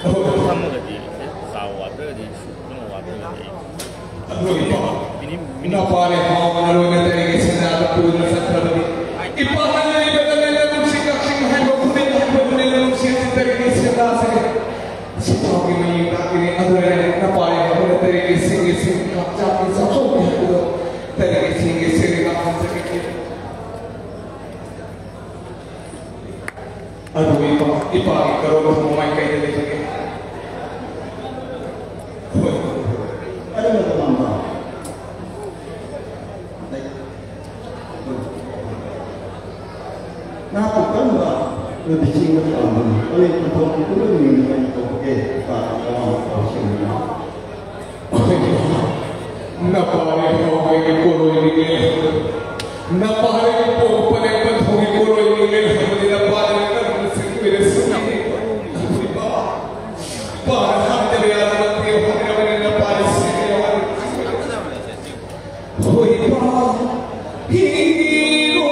ꯊꯝꯃꯒꯗꯤ ꯆꯥꯎ ꯋꯥꯠꯇ꯭ꯔꯒꯗꯤ ꯀꯩꯅꯣ ꯋꯥꯠꯇ꯭ꯔꯒꯗꯤ ꯑꯗꯨꯒ ꯏꯄꯥ, ꯃꯤꯅꯤꯠ, ꯃꯤꯅꯤꯠ ꯅꯄꯥꯅꯦ ꯍꯥꯎꯅ ꯂꯣꯏꯅ ꯇꯔꯤꯒꯤ ꯁꯦꯟꯖꯥꯗ ꯄꯨꯗꯨꯅ ꯆꯠꯈ꯭ꯔꯕꯅꯤ꯫ ꯏꯄꯥꯅ ꯂꯩꯕꯗ ꯂꯩꯅ ꯅꯨꯡꯁꯤ ꯀꯛꯆꯤꯡ ꯍꯥꯏꯕ ꯈꯨꯗꯤꯡ ꯍꯥꯏꯕꯗꯨꯅꯦ ꯅꯨꯡꯁꯤ ꯇꯔꯤꯒꯤ ꯁꯦꯟꯖꯥꯁꯦ꯫ ꯁꯤꯐꯥꯎꯒꯤ ꯃꯌꯦꯡ ꯇꯥꯛꯄꯤꯔꯦ꯫ ꯑꯗꯨꯅꯅꯦ ꯅꯄꯥꯅꯦ ꯍꯥꯎꯅ ꯇꯔꯤꯒꯤ ꯁꯤꯡꯒꯤ ꯁꯤꯡ ꯀꯥꯞꯆꯥꯛꯀꯤ ꯆꯥꯛꯁꯣꯛ ꯍꯥꯏꯕꯗꯣ ꯇꯔꯤꯒꯤ ꯁꯤꯡꯒꯤ ꯁꯤꯡꯒꯤ ꯀꯥꯞꯆꯥꯛꯀꯤ ꯑꯗꯨ ꯏꯄꯥ, ꯏꯄꯥꯒꯤ ꯀꯔꯣꯝ ꯊꯪꯕ ꯃꯥꯏꯀꯩꯗ ꯂꯩꯕꯒꯦ? ꯍꯣꯏ, ꯍꯣꯏ, ꯍꯣꯏ꯫ ꯑꯗꯨꯅ ꯇꯣꯉꯥꯟꯕ꯫ ꯅꯍꯥꯛꯄꯨ ꯀꯔꯝꯕ ꯅꯨꯄꯤꯁꯤꯡꯅ ꯄꯥꯝꯕꯅꯣ? ꯑꯩ ꯄꯨꯊꯣꯛꯄ ꯄꯨꯝꯅꯃꯛ ꯃꯤꯡꯗ ꯑꯩ ꯀꯧꯕꯒꯦ꯫ ꯏꯄꯥꯒꯤ ꯑꯋꯥꯡꯕ ꯄꯥꯎꯁꯤꯡꯅ ꯅꯄꯥꯅꯦ ꯍꯥꯎꯕꯒꯤ ꯄꯣꯠꯂꯣꯏꯕꯤꯅꯦ꯫ ꯅꯄꯥꯗꯒꯤ ꯄꯣꯛꯄꯅꯦ, ꯄꯟꯊꯧꯒꯤ ꯀꯣꯂꯣꯏ ꯅꯤꯡꯉꯦ ꯍꯥꯏꯕꯗꯤ ꯅꯄꯥꯗꯒꯤ ꯀꯔꯝꯅ ꯁꯤꯡꯗꯣꯏꯔꯦ ꯁꯤꯡꯉꯦ? ꯏꯄꯥ, ꯏꯄꯥꯅ ꯍꯥꯏꯗꯕ ꯌꯥꯗꯕ ꯇꯦ ꯍꯥꯏꯔꯕꯅꯤ ꯅꯄꯥꯗꯤ ꯁꯤꯡꯉꯦ ꯍꯥꯏꯕ꯫ ꯍꯣꯏ ꯏꯄꯥ, ꯍꯤꯡꯉꯤꯕ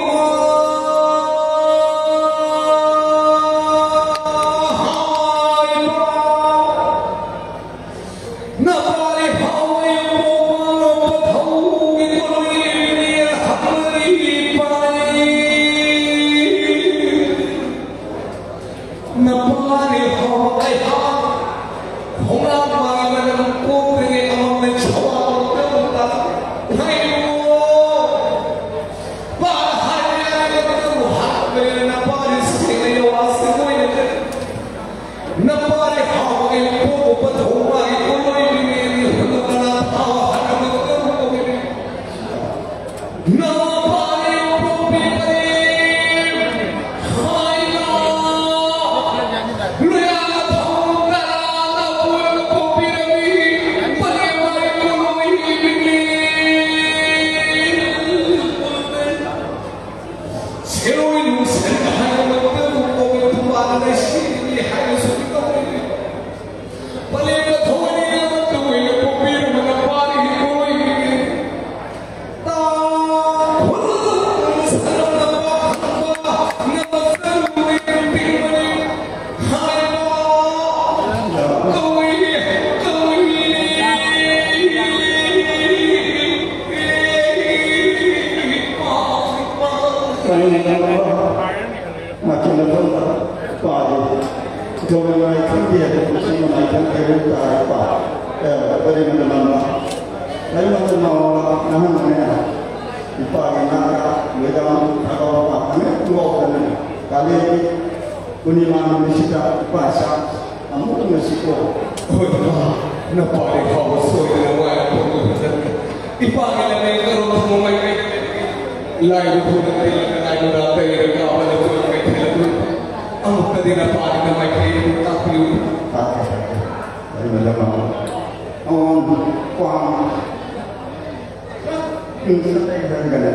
ꯍꯥꯏꯕ꯫ ꯅꯄꯥꯔꯤ ꯍꯥꯎꯏ ꯄꯣꯄ ꯄꯊꯧꯒꯤ ꯀꯣꯂꯣꯏ ꯃꯤꯅꯤꯌꯔ ꯍꯛꯃꯔꯤ ꯄꯥꯏ꯫ ꯅꯄꯥꯔꯤ ꯍꯥꯎ ꯑꯩꯍꯥꯛ ꯈꯣꯡꯅꯥꯡ ꯃꯥꯒꯤ ꯃꯅꯝ ꯀꯣꯛꯇ꯭ꯔꯤꯉꯩ ꯑꯃꯝꯅ ꯁꯋꯥ ꯇꯧꯗꯕ ꯇꯥꯏ꯫ ꯍꯥꯏꯕꯨ ꯄꯥ ꯍꯥꯏꯕ ꯌꯥꯔꯦ ꯃꯇꯝ ꯍꯥꯠꯄꯅꯤꯅ ꯅꯄꯥꯔꯤ ꯁꯦꯡꯅ ꯌꯧꯔꯛꯑꯁꯤ ꯃꯣꯏꯅ ꯅꯄꯥꯔꯤ ꯍꯥꯎꯒꯤ ꯄꯣꯛꯄ ꯊꯧꯕꯒꯤ ꯀꯣꯂꯣꯏꯕꯤꯅꯤ ꯍꯨꯟꯗꯣꯛꯇꯅ ꯊꯥꯎ ꯍꯥꯏꯕ ꯀꯔꯝ ꯇꯧꯒꯅꯤ? ꯅꯄꯥꯔꯤ ꯄꯣꯛꯄꯤꯕꯅꯤ ꯍꯥꯏꯅ ꯂꯨꯌꯥ ꯊꯧ ꯇꯔꯥꯅ ꯄꯣꯛꯄꯤꯔꯝꯃꯤ꯫ ꯄꯂꯦꯝ ꯃꯥꯒꯤ ꯀꯣꯂꯣꯏꯕꯤꯅꯤ꯫ ꯁꯦꯔꯣꯏ ꯅꯨꯡꯁꯦꯟ ꯍꯥꯏꯕꯃꯛꯇꯕꯨ ꯀꯣꯃꯤꯟ ꯊꯧꯕꯥꯜꯗ ꯂꯩꯁꯤꯜꯂꯤ ꯍꯥꯏꯅꯁꯨ ꯇꯧꯔꯤ꯫ ꯄꯂꯦꯝꯗ ꯊꯣꯛꯑꯅꯤ ꯑꯃꯠꯇ ꯑꯣꯏꯅ ꯄꯣꯛꯄꯤꯔꯝꯕ ꯅꯄꯥꯔꯤꯒꯤ ꯀꯣꯏꯒꯤ ꯇꯥ ꯈꯨꯜ ꯁꯔꯝꯅ ꯄꯥꯈꯪꯕ ꯅꯃꯛꯇꯕꯨ ꯄꯤꯛꯄꯅꯤ꯫ ꯏꯄꯥꯒꯤ ꯅꯥꯛꯇ ꯂꯣꯏꯗꯥꯝ ꯊꯥꯗꯣꯛꯄ ꯅꯨꯃꯤꯠ ꯉꯧꯗꯅ ꯀꯥꯂꯦꯟꯒꯤ ꯄꯨꯔꯅꯤꯃꯥ ꯅꯨꯃꯤꯠꯁꯤꯗ ꯏꯄꯥ ꯏꯆꯥ ꯑꯃꯨꯛ ꯎꯅꯁꯤꯀꯣ꯫ ꯍꯣꯏ ꯏꯄꯥ, ꯅꯄꯥꯗꯤ ꯐꯥꯎꯕ ꯁꯣꯏꯗꯅ ꯋꯥꯏ ꯐꯪꯕ ꯐꯖꯅ ꯏꯄꯥꯒꯤ ꯂꯝꯕꯤ ꯀꯔꯣꯝ ꯊꯣꯡ ꯃꯥꯏꯀꯩꯗ ꯂꯥꯏꯕꯨ ꯊꯨꯅ ꯇꯤꯜꯂꯒ ꯂꯥꯏꯕꯨ ꯔꯥ ꯇꯩꯔꯒ ꯀꯥꯕ ꯂꯩꯊꯣꯛ ꯃꯥꯏꯊꯤꯜ ꯑꯗꯨ ꯑꯃꯨꯛꯇꯗꯤ ꯅꯄꯥꯗꯤ ꯃꯥꯏꯀꯩ ꯑꯗꯨ ꯇꯥꯛꯄꯤꯌꯨ꯫ ꯇꯥꯛꯀꯦ, ꯇꯥꯛꯀꯦ꯫ ꯂꯩꯃ ꯂꯩꯃ꯫ ꯑꯋꯥꯡ ꯋꯥꯡ ꯏꯪ ꯇꯞꯅ ꯏꯪꯍꯟꯒꯅꯤ꯫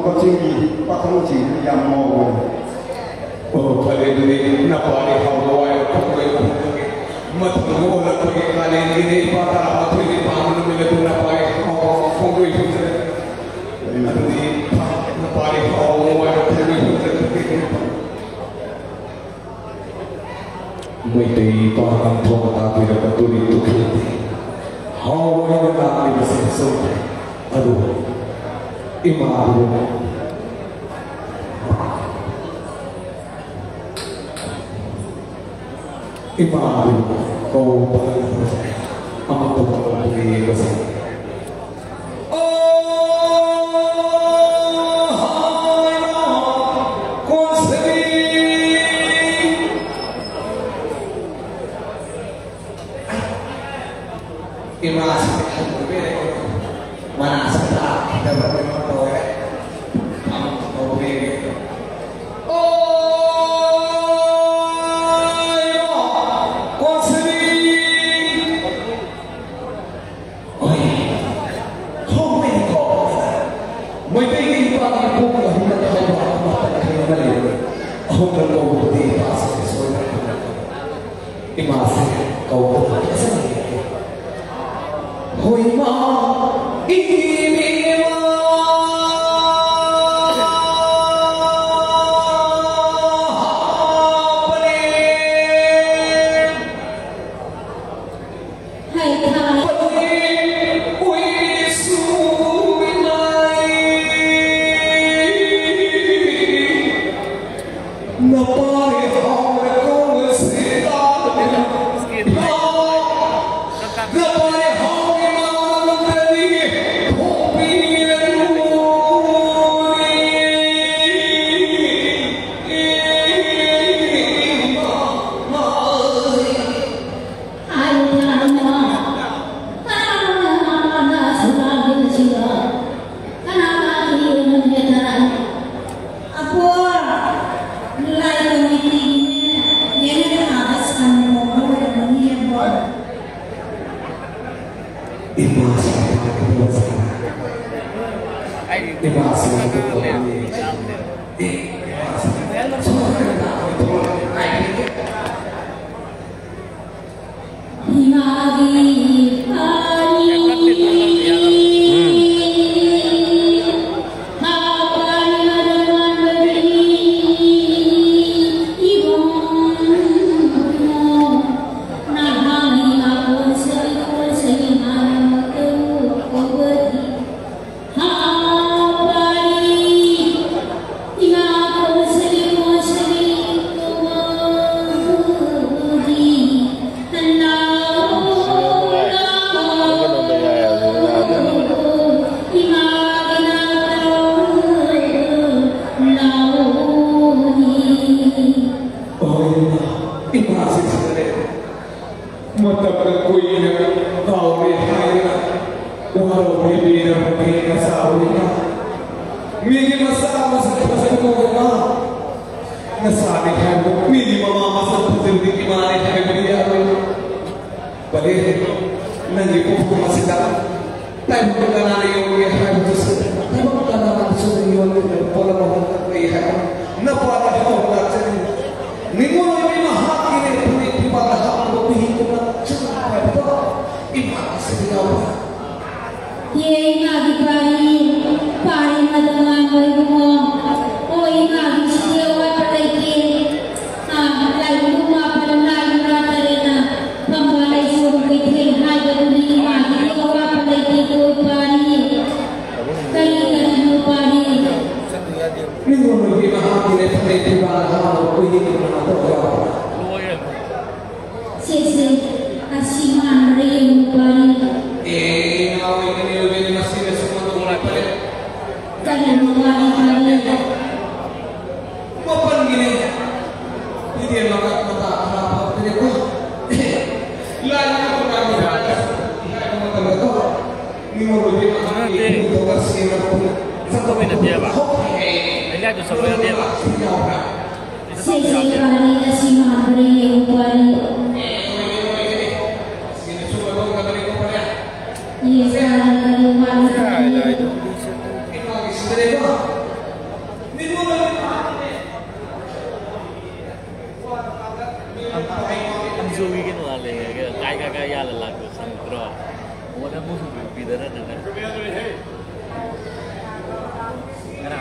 ꯀꯛꯆꯤꯡꯒꯤ ꯄꯥꯈꯪꯁꯤꯡꯁꯤ ꯌꯥꯝ ꯉꯥꯎꯕꯅꯤ꯫ ꯑꯣ, ꯐꯔꯦ, ꯑꯗꯨꯗꯤ ꯅꯄꯥꯗꯤ ꯍꯥꯎꯕ ꯋꯥꯏ ꯐꯪꯕꯒꯤ ꯃꯊꯪ ꯑꯣꯜꯂꯛꯄꯒꯤ ꯀꯥꯂꯦꯟꯒꯤꯗꯤ ꯏꯄꯥ ꯇꯔꯥꯃꯥꯊꯣꯏꯅꯤ ꯄꯥꯟꯕ ꯅꯨꯃꯤꯠ ꯑꯗꯨ ꯅꯄꯥꯒꯤ ꯍꯥꯎꯕ ꯐꯣꯡꯗꯣꯛꯏ ꯐꯪꯖꯔꯦ꯫ ꯑꯗꯨꯗꯤ ꯅꯄꯥꯗꯤ ꯍꯥꯎꯕ ꯋꯥꯏ ꯐꯪꯕꯒꯤ ꯃꯩꯇꯩ ꯄꯥꯉꯜ ꯊꯣꯡ ꯇꯥꯛꯄꯤꯔꯕ ꯇꯨꯔꯤ ꯇꯨꯈꯤꯗꯦ꯫ ꯍꯥꯎ ꯍꯥꯏꯅ ꯂꯥꯛꯂꯤꯕꯁꯦ ꯆꯨꯝꯗꯦ꯫ ꯑꯗꯨꯕꯨ ꯏꯃꯥꯕꯨ, ꯏꯃꯥꯕꯨ ꯀꯧꯕ ꯑꯃꯠꯇ ꯌꯦꯡꯕꯁꯦ꯫ ꯏꯃꯥꯁꯤ ꯃꯅꯥꯁꯤ ꯇꯥꯈꯤꯗꯕ ꯀꯩꯅꯣ ꯇꯧꯔꯦ꯫ ꯑꯃꯨꯛ ꯇꯧꯔꯦ꯫ ꯑꯣ, ꯏꯃꯥ, ꯀꯣꯟꯁꯤꯕꯤ! ꯍꯣꯏ, ꯍꯧꯕꯅꯤꯀꯣ꯫ ꯃꯩꯇꯩꯒꯤ ꯅꯨꯄꯥꯒꯤ ꯄꯣꯛꯄ ꯑꯍꯨꯝꯂꯛ ꯍꯥꯏꯕ ꯃꯥꯄꯜ ꯈꯔ ꯑꯃ ꯂꯩꯕꯅꯤ꯫ ꯑꯍꯨꯝꯂꯛ ꯀꯧꯕꯗꯤ ꯏꯄꯥꯁꯦ ꯁꯣꯏꯗꯅ ꯈꯪꯂꯛꯀꯅꯤ꯫ ꯏꯃꯥꯁꯦ ꯀꯧꯕ ꯐꯖꯅ ꯌꯦꯡꯉꯤ꯫ ꯍꯣꯏ, ꯏꯃꯥ, ꯏꯃꯥ, ꯏꯃꯥ꯫ ꯃꯇꯝꯅ ꯀꯨꯏꯅ ꯀꯥꯎꯔꯦ ꯍꯥꯏꯗꯨꯅ ꯋꯥꯔꯧꯕꯤꯕꯤꯔꯕ ꯐꯦꯡꯅ ꯆꯥꯎꯔꯤꯕ ꯃꯤꯒꯤ ꯃꯆꯥ ꯃꯁꯛ ꯐꯖꯕ ꯎꯔꯒ ꯅꯆꯥꯅꯤ ꯍꯥꯏꯕꯗ ꯃꯤꯒꯤ ꯃꯃꯥ ꯃꯁꯛ ꯐꯖꯕꯗꯤ ꯏꯃꯥꯅꯤ ꯍꯥꯏꯕꯗꯤ ꯌꯥꯔꯣꯏ꯫ ꯐꯔꯦ, ꯅꯪꯒꯤ ꯄꯣꯠꯐꯝ ꯑꯁꯤꯗ ꯇꯥꯏꯕꯪ ꯀꯅꯥꯅ ꯌꯣꯟꯒꯦ ꯍꯥꯏꯕꯗꯨꯁꯨ, ꯇꯥꯏꯕꯪ ꯀꯅꯥꯅꯁꯨ ꯌꯣꯟꯒꯗꯕ ꯄꯣꯠ ꯑꯃ ꯍꯣꯡꯂꯛꯂꯦ ꯍꯥꯏꯕ ꯅꯄꯥꯗ ꯍꯧꯅ ꯂꯥꯛꯆꯅꯤꯡꯕ ꯅꯤꯉꯣꯜ ꯑꯣꯏꯕꯤ ꯃꯍꯥꯛꯀꯤꯅꯦ ꯐꯅꯦꯛ ꯐꯤꯕꯥꯜꯗ ꯍꯥꯞꯅꯕ ꯃꯍꯤꯛ ꯑꯃ ꯆꯪꯕ ꯍꯥꯏꯕꯗꯣ ꯏꯃꯥ ꯑꯁꯤꯗ ꯌꯥꯎꯕ꯫ ꯌꯦ ꯏꯃꯥꯒꯤ ꯄꯥꯔꯤ, ꯄꯥꯔꯤ ꯃꯗꯨ ꯉꯥꯡꯕ ꯏꯕꯨꯡꯉꯣ꯫ ꯑꯣ ꯏꯃꯥꯒꯤ ꯁꯤꯗꯤ ꯑꯋꯥꯠꯄ ꯂꯩꯇꯦ꯫ ꯑꯥ, ꯂꯥꯏꯕꯨꯡ ꯃꯥꯄꯟ ꯂꯥꯏ ꯃꯉꯥ ꯇꯔꯦꯠꯅ ꯐꯝꯕ ꯂꯩꯁꯣꯝ ꯀꯩꯊꯦꯜ ꯍꯥꯏꯕꯗꯨꯅꯤ ꯏꯃꯥꯒꯤꯗꯤ ꯑꯋꯥꯠꯄ ꯂꯩꯇꯦꯀꯣ ꯄꯥꯔꯤ꯫ ꯀꯔꯤ ꯀꯔꯤꯅꯣ ꯄꯥꯔꯤ? ꯃꯤꯉꯣꯟꯗꯒꯤ ꯃꯍꯥꯛꯀꯤ ꯂꯩꯐꯝ ꯂꯩꯇ꯭ꯔꯤꯕ ꯑꯍꯥꯟꯕ ꯎꯌꯦꯟ ꯑꯃ ꯇꯧꯕ ꯌꯥꯎꯕ꯭ꯔꯥ? ꯁꯦ, ꯁꯦ, ꯑꯁꯤ ꯃꯥꯟꯕ꯭ꯔꯥ ꯌꯦꯡꯉꯨ ꯄꯥꯔꯤ꯫ ꯑꯦ, ꯏꯃꯥ ꯑꯣꯏꯒꯅꯤ, ꯑꯣꯏꯒꯅꯤ, ꯃꯁꯤꯅ ꯁꯨꯝ ꯃꯇꯧ ꯐꯔꯦ꯫ ꯀꯔꯤꯅꯣ ꯄꯥꯔꯤ, ꯄꯥꯔꯤ? ꯃꯥꯄꯟꯒꯤꯅꯦ꯫ ꯏꯕꯦꯝꯃ ꯃꯇꯥ ꯈꯔ ꯐꯕꯅꯦꯀꯣ꯫ ꯂꯥꯏꯅ ꯈꯨꯠꯅ ꯍꯥꯏꯕ ꯃꯇꯝꯗꯀꯣ꯫ ꯃꯤꯑꯣꯏꯕꯒꯤ ꯃꯍꯥꯛꯀꯤ ꯅꯠꯇꯦ꯫ ꯏꯄꯨꯗꯧꯅ ꯁꯦꯝꯂꯛꯄ ꯆꯠꯇꯕ ꯅꯠꯇꯦꯕ꯫ ꯍꯧꯈ꯭ꯔꯦ꯫ ꯑꯩꯅ ꯍꯥꯏꯗꯣ ꯆꯠꯄ ꯅꯠꯇꯦꯕ꯫ ꯌꯥꯎꯕ꯭ꯔꯥ? ꯁꯦ, ꯁꯦ, ꯄꯥꯔꯤ, ꯑꯁꯤ ꯃꯥꯟꯕ꯭ꯔꯥ ꯌꯦꯡꯉꯨ, ꯄꯥꯔꯤ꯫ ꯁꯤꯅ ꯁꯨꯝ ꯃꯇꯧ ꯇꯧꯒꯅꯤꯀꯣ, ꯐꯔꯦ꯫ ꯌꯦ, ꯄꯥꯔꯤ, ꯀꯔꯤ ꯋꯥꯅꯣ, ꯄꯥꯔꯤ? ꯀꯥꯏꯗ ꯍꯥꯏꯗꯣ? ꯌꯥꯜꯂ ꯂꯥꯛꯄ ꯈꯪꯗ꯭ꯔꯣ? ꯑꯣꯅ ꯃꯨꯁꯨ ꯄꯤꯗꯅ ꯅꯪꯅ꯫ ꯀꯅꯥ?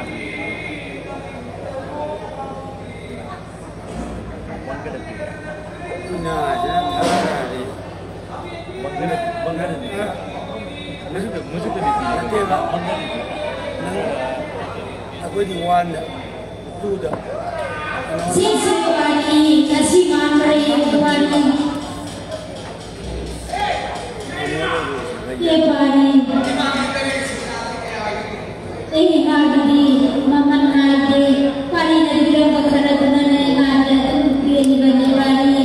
ꯃꯪꯒꯗ ꯄꯤꯔꯦ꯫ ꯉꯥꯁꯤꯅ ꯊꯥꯔꯛꯑꯗꯤ꯫ ꯃꯪꯒꯗ, ꯃꯪꯒꯗꯗꯤ ꯄꯤꯔꯦ꯫ ꯃꯨꯁꯨꯛꯇ, ꯃꯨꯁꯨꯛꯇꯗꯤ ꯄꯤꯔꯦ꯫ ꯅꯠꯇꯦꯕ꯫ ꯃꯪꯒꯗꯗꯤ ꯄꯤꯔꯦ꯫ ꯅꯪ, ꯑꯩꯈꯣꯏꯗꯤ ꯋꯥꯟꯗ, ꯇꯨꯗ꯫ ꯁꯤꯁꯦ ꯋꯥꯔꯤ, ꯉꯁꯤ ꯉꯥꯡꯕ ꯋꯥꯔꯤ꯫ ꯌꯦ ꯄꯥꯔꯤ꯫ ꯑꯩ ꯏꯃꯥꯒꯤꯗꯤ ꯃꯃꯜ ꯅꯥꯏꯗꯦ꯫ ꯄꯥꯔꯤꯅ ꯄꯤꯔꯝꯕ ꯈꯔꯗꯨꯅꯅꯦ ꯏꯃꯥꯒꯤ ꯑꯗꯨꯝ ꯄꯤꯔꯤꯕꯅꯦ ꯄꯥꯔꯤ꯫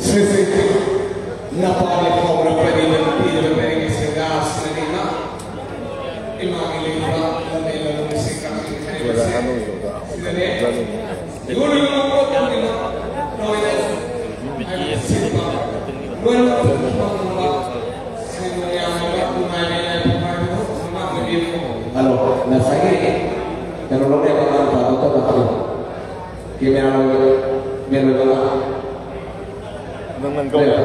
ꯁꯤꯁꯤ ꯅꯄꯥꯅꯤ ꯐꯥꯎꯔꯛꯄꯅꯤ ꯅꯨꯄꯤꯗꯨꯅ ꯄꯦꯔꯦꯟꯒꯤ ꯁꯦꯟꯗꯥꯁꯤꯅꯅꯤꯅ ꯏꯃꯥꯒꯤ ꯂꯩꯕ ꯂꯝꯗꯝ ꯂꯝꯗꯝꯁꯤꯡ ꯀꯥꯡꯁꯤꯡ ꯈꯟꯕꯁꯦ ꯁꯤꯗꯅꯦ꯫ ꯌꯣꯜꯂꯤꯕ ꯄꯣꯠ ꯈꯨꯗꯤꯡꯃꯛ ꯂꯣꯏꯅ ꯍꯥꯏꯕꯗꯤ ꯁꯤꯠꯄ ꯂꯣꯏꯅꯃꯛ ꯐꯪꯕ ꯁꯦꯟ ꯌꯥꯝꯅ ꯅꯨꯡꯉꯥꯏꯕ ꯌꯥꯏꯐꯕ ꯍꯥꯏꯕꯗꯨ ꯃꯃꯥꯡꯗ ꯄꯤꯔꯤꯕ꯫ ꯍꯜꯂꯣ, ꯉꯁꯥꯏꯒꯤ ꯀꯩꯅꯣ ꯂꯧꯔꯦ ꯑꯉꯥꯡ ꯅꯨꯄꯥꯗꯣ ꯇꯞꯅ ꯍꯜꯂꯣ꯫ ꯀꯦꯃꯦꯔꯥ ꯂꯧꯔꯦ, ꯃꯦꯟ ꯑꯣꯏꯕ ꯑꯉꯥꯡ꯫ ꯅꯪ ꯅꯪ ꯀꯧꯔꯦ꯫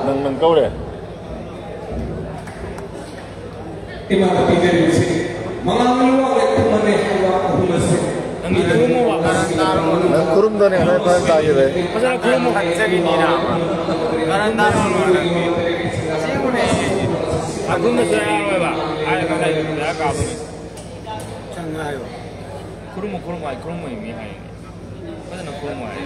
ꯅꯪ ꯅꯪ ꯀꯧꯔꯦ꯫ ꯏꯃꯥꯅ ꯄꯤꯖꯔꯤꯕꯁꯤ ꯃꯉꯥꯃꯌꯨꯝ ꯋꯥꯡꯂꯦꯟ ꯈꯨꯃꯟꯅꯦ ꯍꯥꯏꯕ ꯑꯍꯨꯝ ꯑꯁꯤ ꯅꯪꯒꯤ ꯈꯨꯔꯨꯝꯃꯨꯕ ꯀꯔꯟ ꯇꯥꯔꯨꯅꯨ꯫ ꯅꯪ ꯈꯨꯔꯨꯝꯗꯣꯅꯦ, ꯅꯣꯏ ꯐꯖꯅ ꯇꯥꯈꯤꯔꯣꯏ꯫ ꯐꯖꯅ ꯈꯨꯔꯨꯝꯃꯨ꯫ ꯈꯠꯆꯕꯤꯅꯤꯅ ꯀꯔꯟ ꯇꯥꯔꯨꯅꯨ ꯅꯪ꯫ ꯑꯁꯦꯡꯕꯅꯦ꯫ ꯑꯗꯨꯝꯅꯁꯨ ꯌꯥꯔꯣꯏꯕ꯫ ꯑꯩ ꯉꯁꯥꯏ ꯄꯩꯁꯥ ꯀꯥꯞꯄꯅꯤ꯫ ꯆꯪꯉꯥꯏꯌꯣ꯫ ꯈꯨꯔꯨꯝꯃꯨ, ꯈꯨꯔꯨꯝꯃꯨ ꯍꯥꯏ, ꯈꯨꯔꯨꯝꯃꯨ ꯃꯤ ꯍꯥꯏ꯫ ꯐꯖꯅ ꯈꯨꯔꯨꯝꯃꯨ ꯍꯥꯏ꯫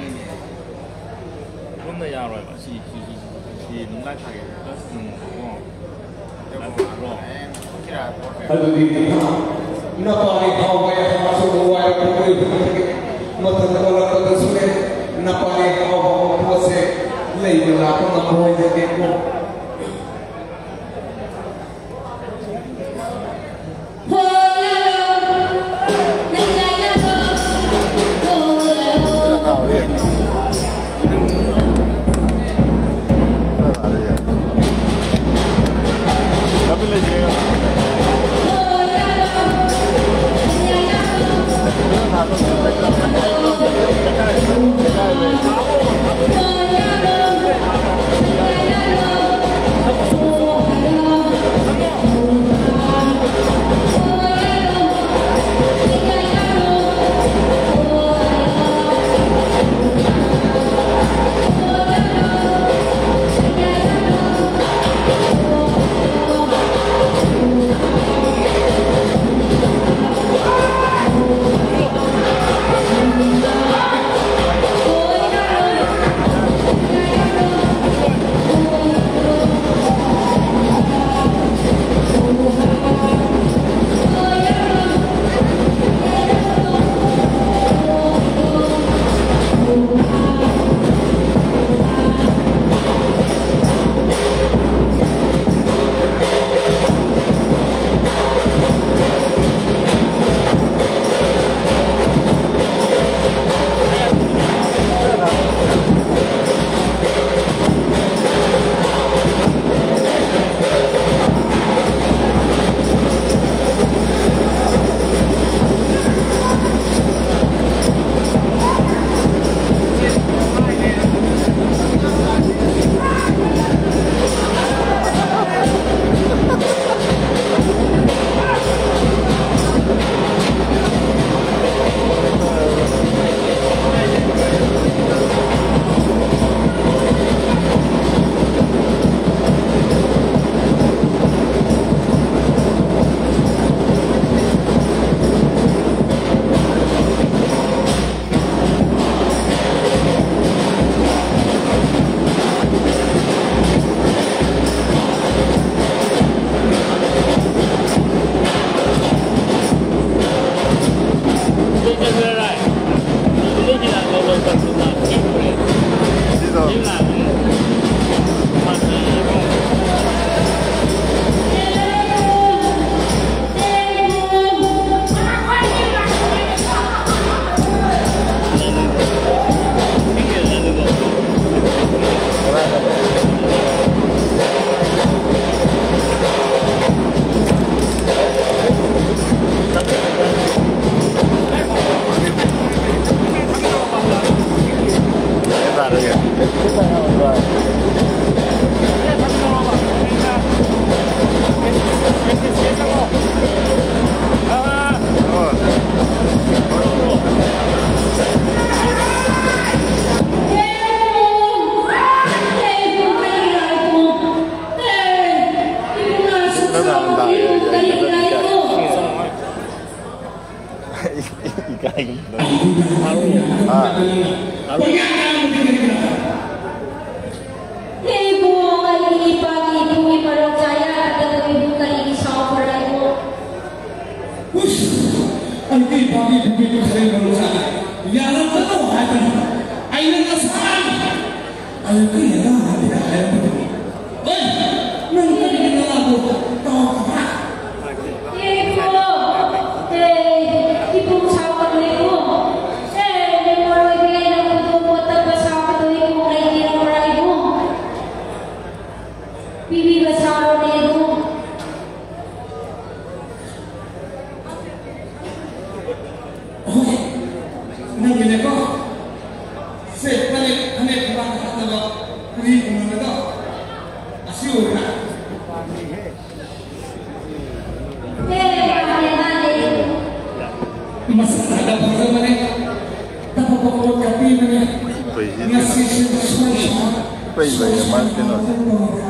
ꯈꯨꯔꯨꯝꯗ ꯌꯥꯔꯣꯏꯕ꯫ ꯁꯤ, ꯁꯤ, ꯁꯤ, ꯁꯤ, ꯁꯤ ꯑꯗꯨꯝ ꯂꯥꯏ ꯊꯥꯒꯦ꯫ ꯄ꯭ꯂꯁ ꯅꯪꯉꯣꯀꯣ꯫ ꯂꯥꯏ ꯊꯥꯔꯣ꯫ ꯑꯗꯨꯗꯤ ꯅꯄꯥꯅꯤ ꯐꯥꯎꯕ ꯌꯥꯝ ꯋꯥꯏꯔꯛꯄ ꯃꯇꯝꯗ ꯑꯣꯜꯂꯛꯄꯗꯁꯨꯅꯦ, ꯅꯄꯥꯅꯤ ꯐꯥꯎꯕ ꯄꯣꯠꯁꯦ ꯂꯩꯕ ꯂꯥꯛꯄ ꯉꯝꯃꯣꯏꯗꯒꯦꯀꯣ꯫ ꯏꯀꯥꯏꯒꯨꯝ ꯇꯧꯋꯦ꯫ ꯍꯥ? ꯏꯕꯨꯡꯉꯣ, ꯑꯩꯒꯤ ꯏꯄꯥꯒꯤ ꯏꯄꯨꯒꯤ ꯃꯔꯣꯜ ꯆꯥ ꯌꯥꯗꯕꯗꯨ ꯏꯕꯨꯡ ꯀꯔꯤꯒꯤ ꯁꯥꯎꯕ꯭ꯔꯥ ꯏꯕꯨꯡ? ꯎꯁ! ꯑꯩꯒꯤ ꯏꯄꯥꯒꯤ ꯏꯄꯨꯒꯤ ꯃꯔꯣꯜ ꯆꯥ ꯌꯥꯔꯝꯒꯅꯨ ꯍꯥꯏꯕꯅꯤ꯫ ꯑꯩ ꯀꯔꯤ ꯑꯉꯥꯡ ꯅꯠꯇꯦ ꯍꯥꯏꯔꯛꯄꯗꯨꯕꯨ? ꯍꯣꯏ! ꯅꯪ ꯀꯔꯤꯒꯤ ꯅꯅꯥꯗꯣ ꯇꯥꯎꯈꯤꯕ꯭ꯔꯥ? ꯑꯦ, ꯏꯕꯨꯡꯉꯣ! ꯑꯦ, ꯏꯕꯨꯡ ꯁꯥꯎꯒꯅꯨ, ꯏꯕꯨꯡ꯫ ꯑꯦ, ꯅꯪ ꯃꯔꯣꯏꯒꯤ ꯑꯩꯅ ꯈꯨꯗꯣꯡ ꯄꯣꯠꯇꯞꯄ ꯁꯥꯕꯗꯣ ꯏꯕꯨꯡ ꯂꯩꯇꯦ, ꯏꯕꯨꯡ꯫ ꯄꯤꯕꯤꯕ ꯁꯥꯔꯣꯅꯦ, ꯏꯕꯨꯡ꯫ ꯍꯣꯏ, ꯅꯪꯒꯤꯅꯦꯀꯣ꯫ ꯁꯦ, ꯐꯅꯦꯛ, ꯐꯅꯦꯛ ꯈꯨꯕꯥꯛ ꯍꯥꯞꯅꯕ ꯎꯔꯤ ꯎꯅꯕꯗꯣ꯫ ꯑꯁꯤ ꯑꯣꯏꯕ꯭ꯔꯥ? ꯑꯦ, ꯃꯥꯅꯦ, ꯃꯥꯅꯦ꯫ ꯃꯁꯛ ꯐꯖꯕꯅꯦ꯫ ꯇꯞꯄ ꯄꯣꯠ ꯀꯥꯄꯤꯕꯅꯦ꯫ ꯉꯁꯤꯁꯨ ꯁꯣꯏꯁꯅ, ꯁꯣꯏꯁꯅ ꯇꯧꯕ꯭ꯔꯥ?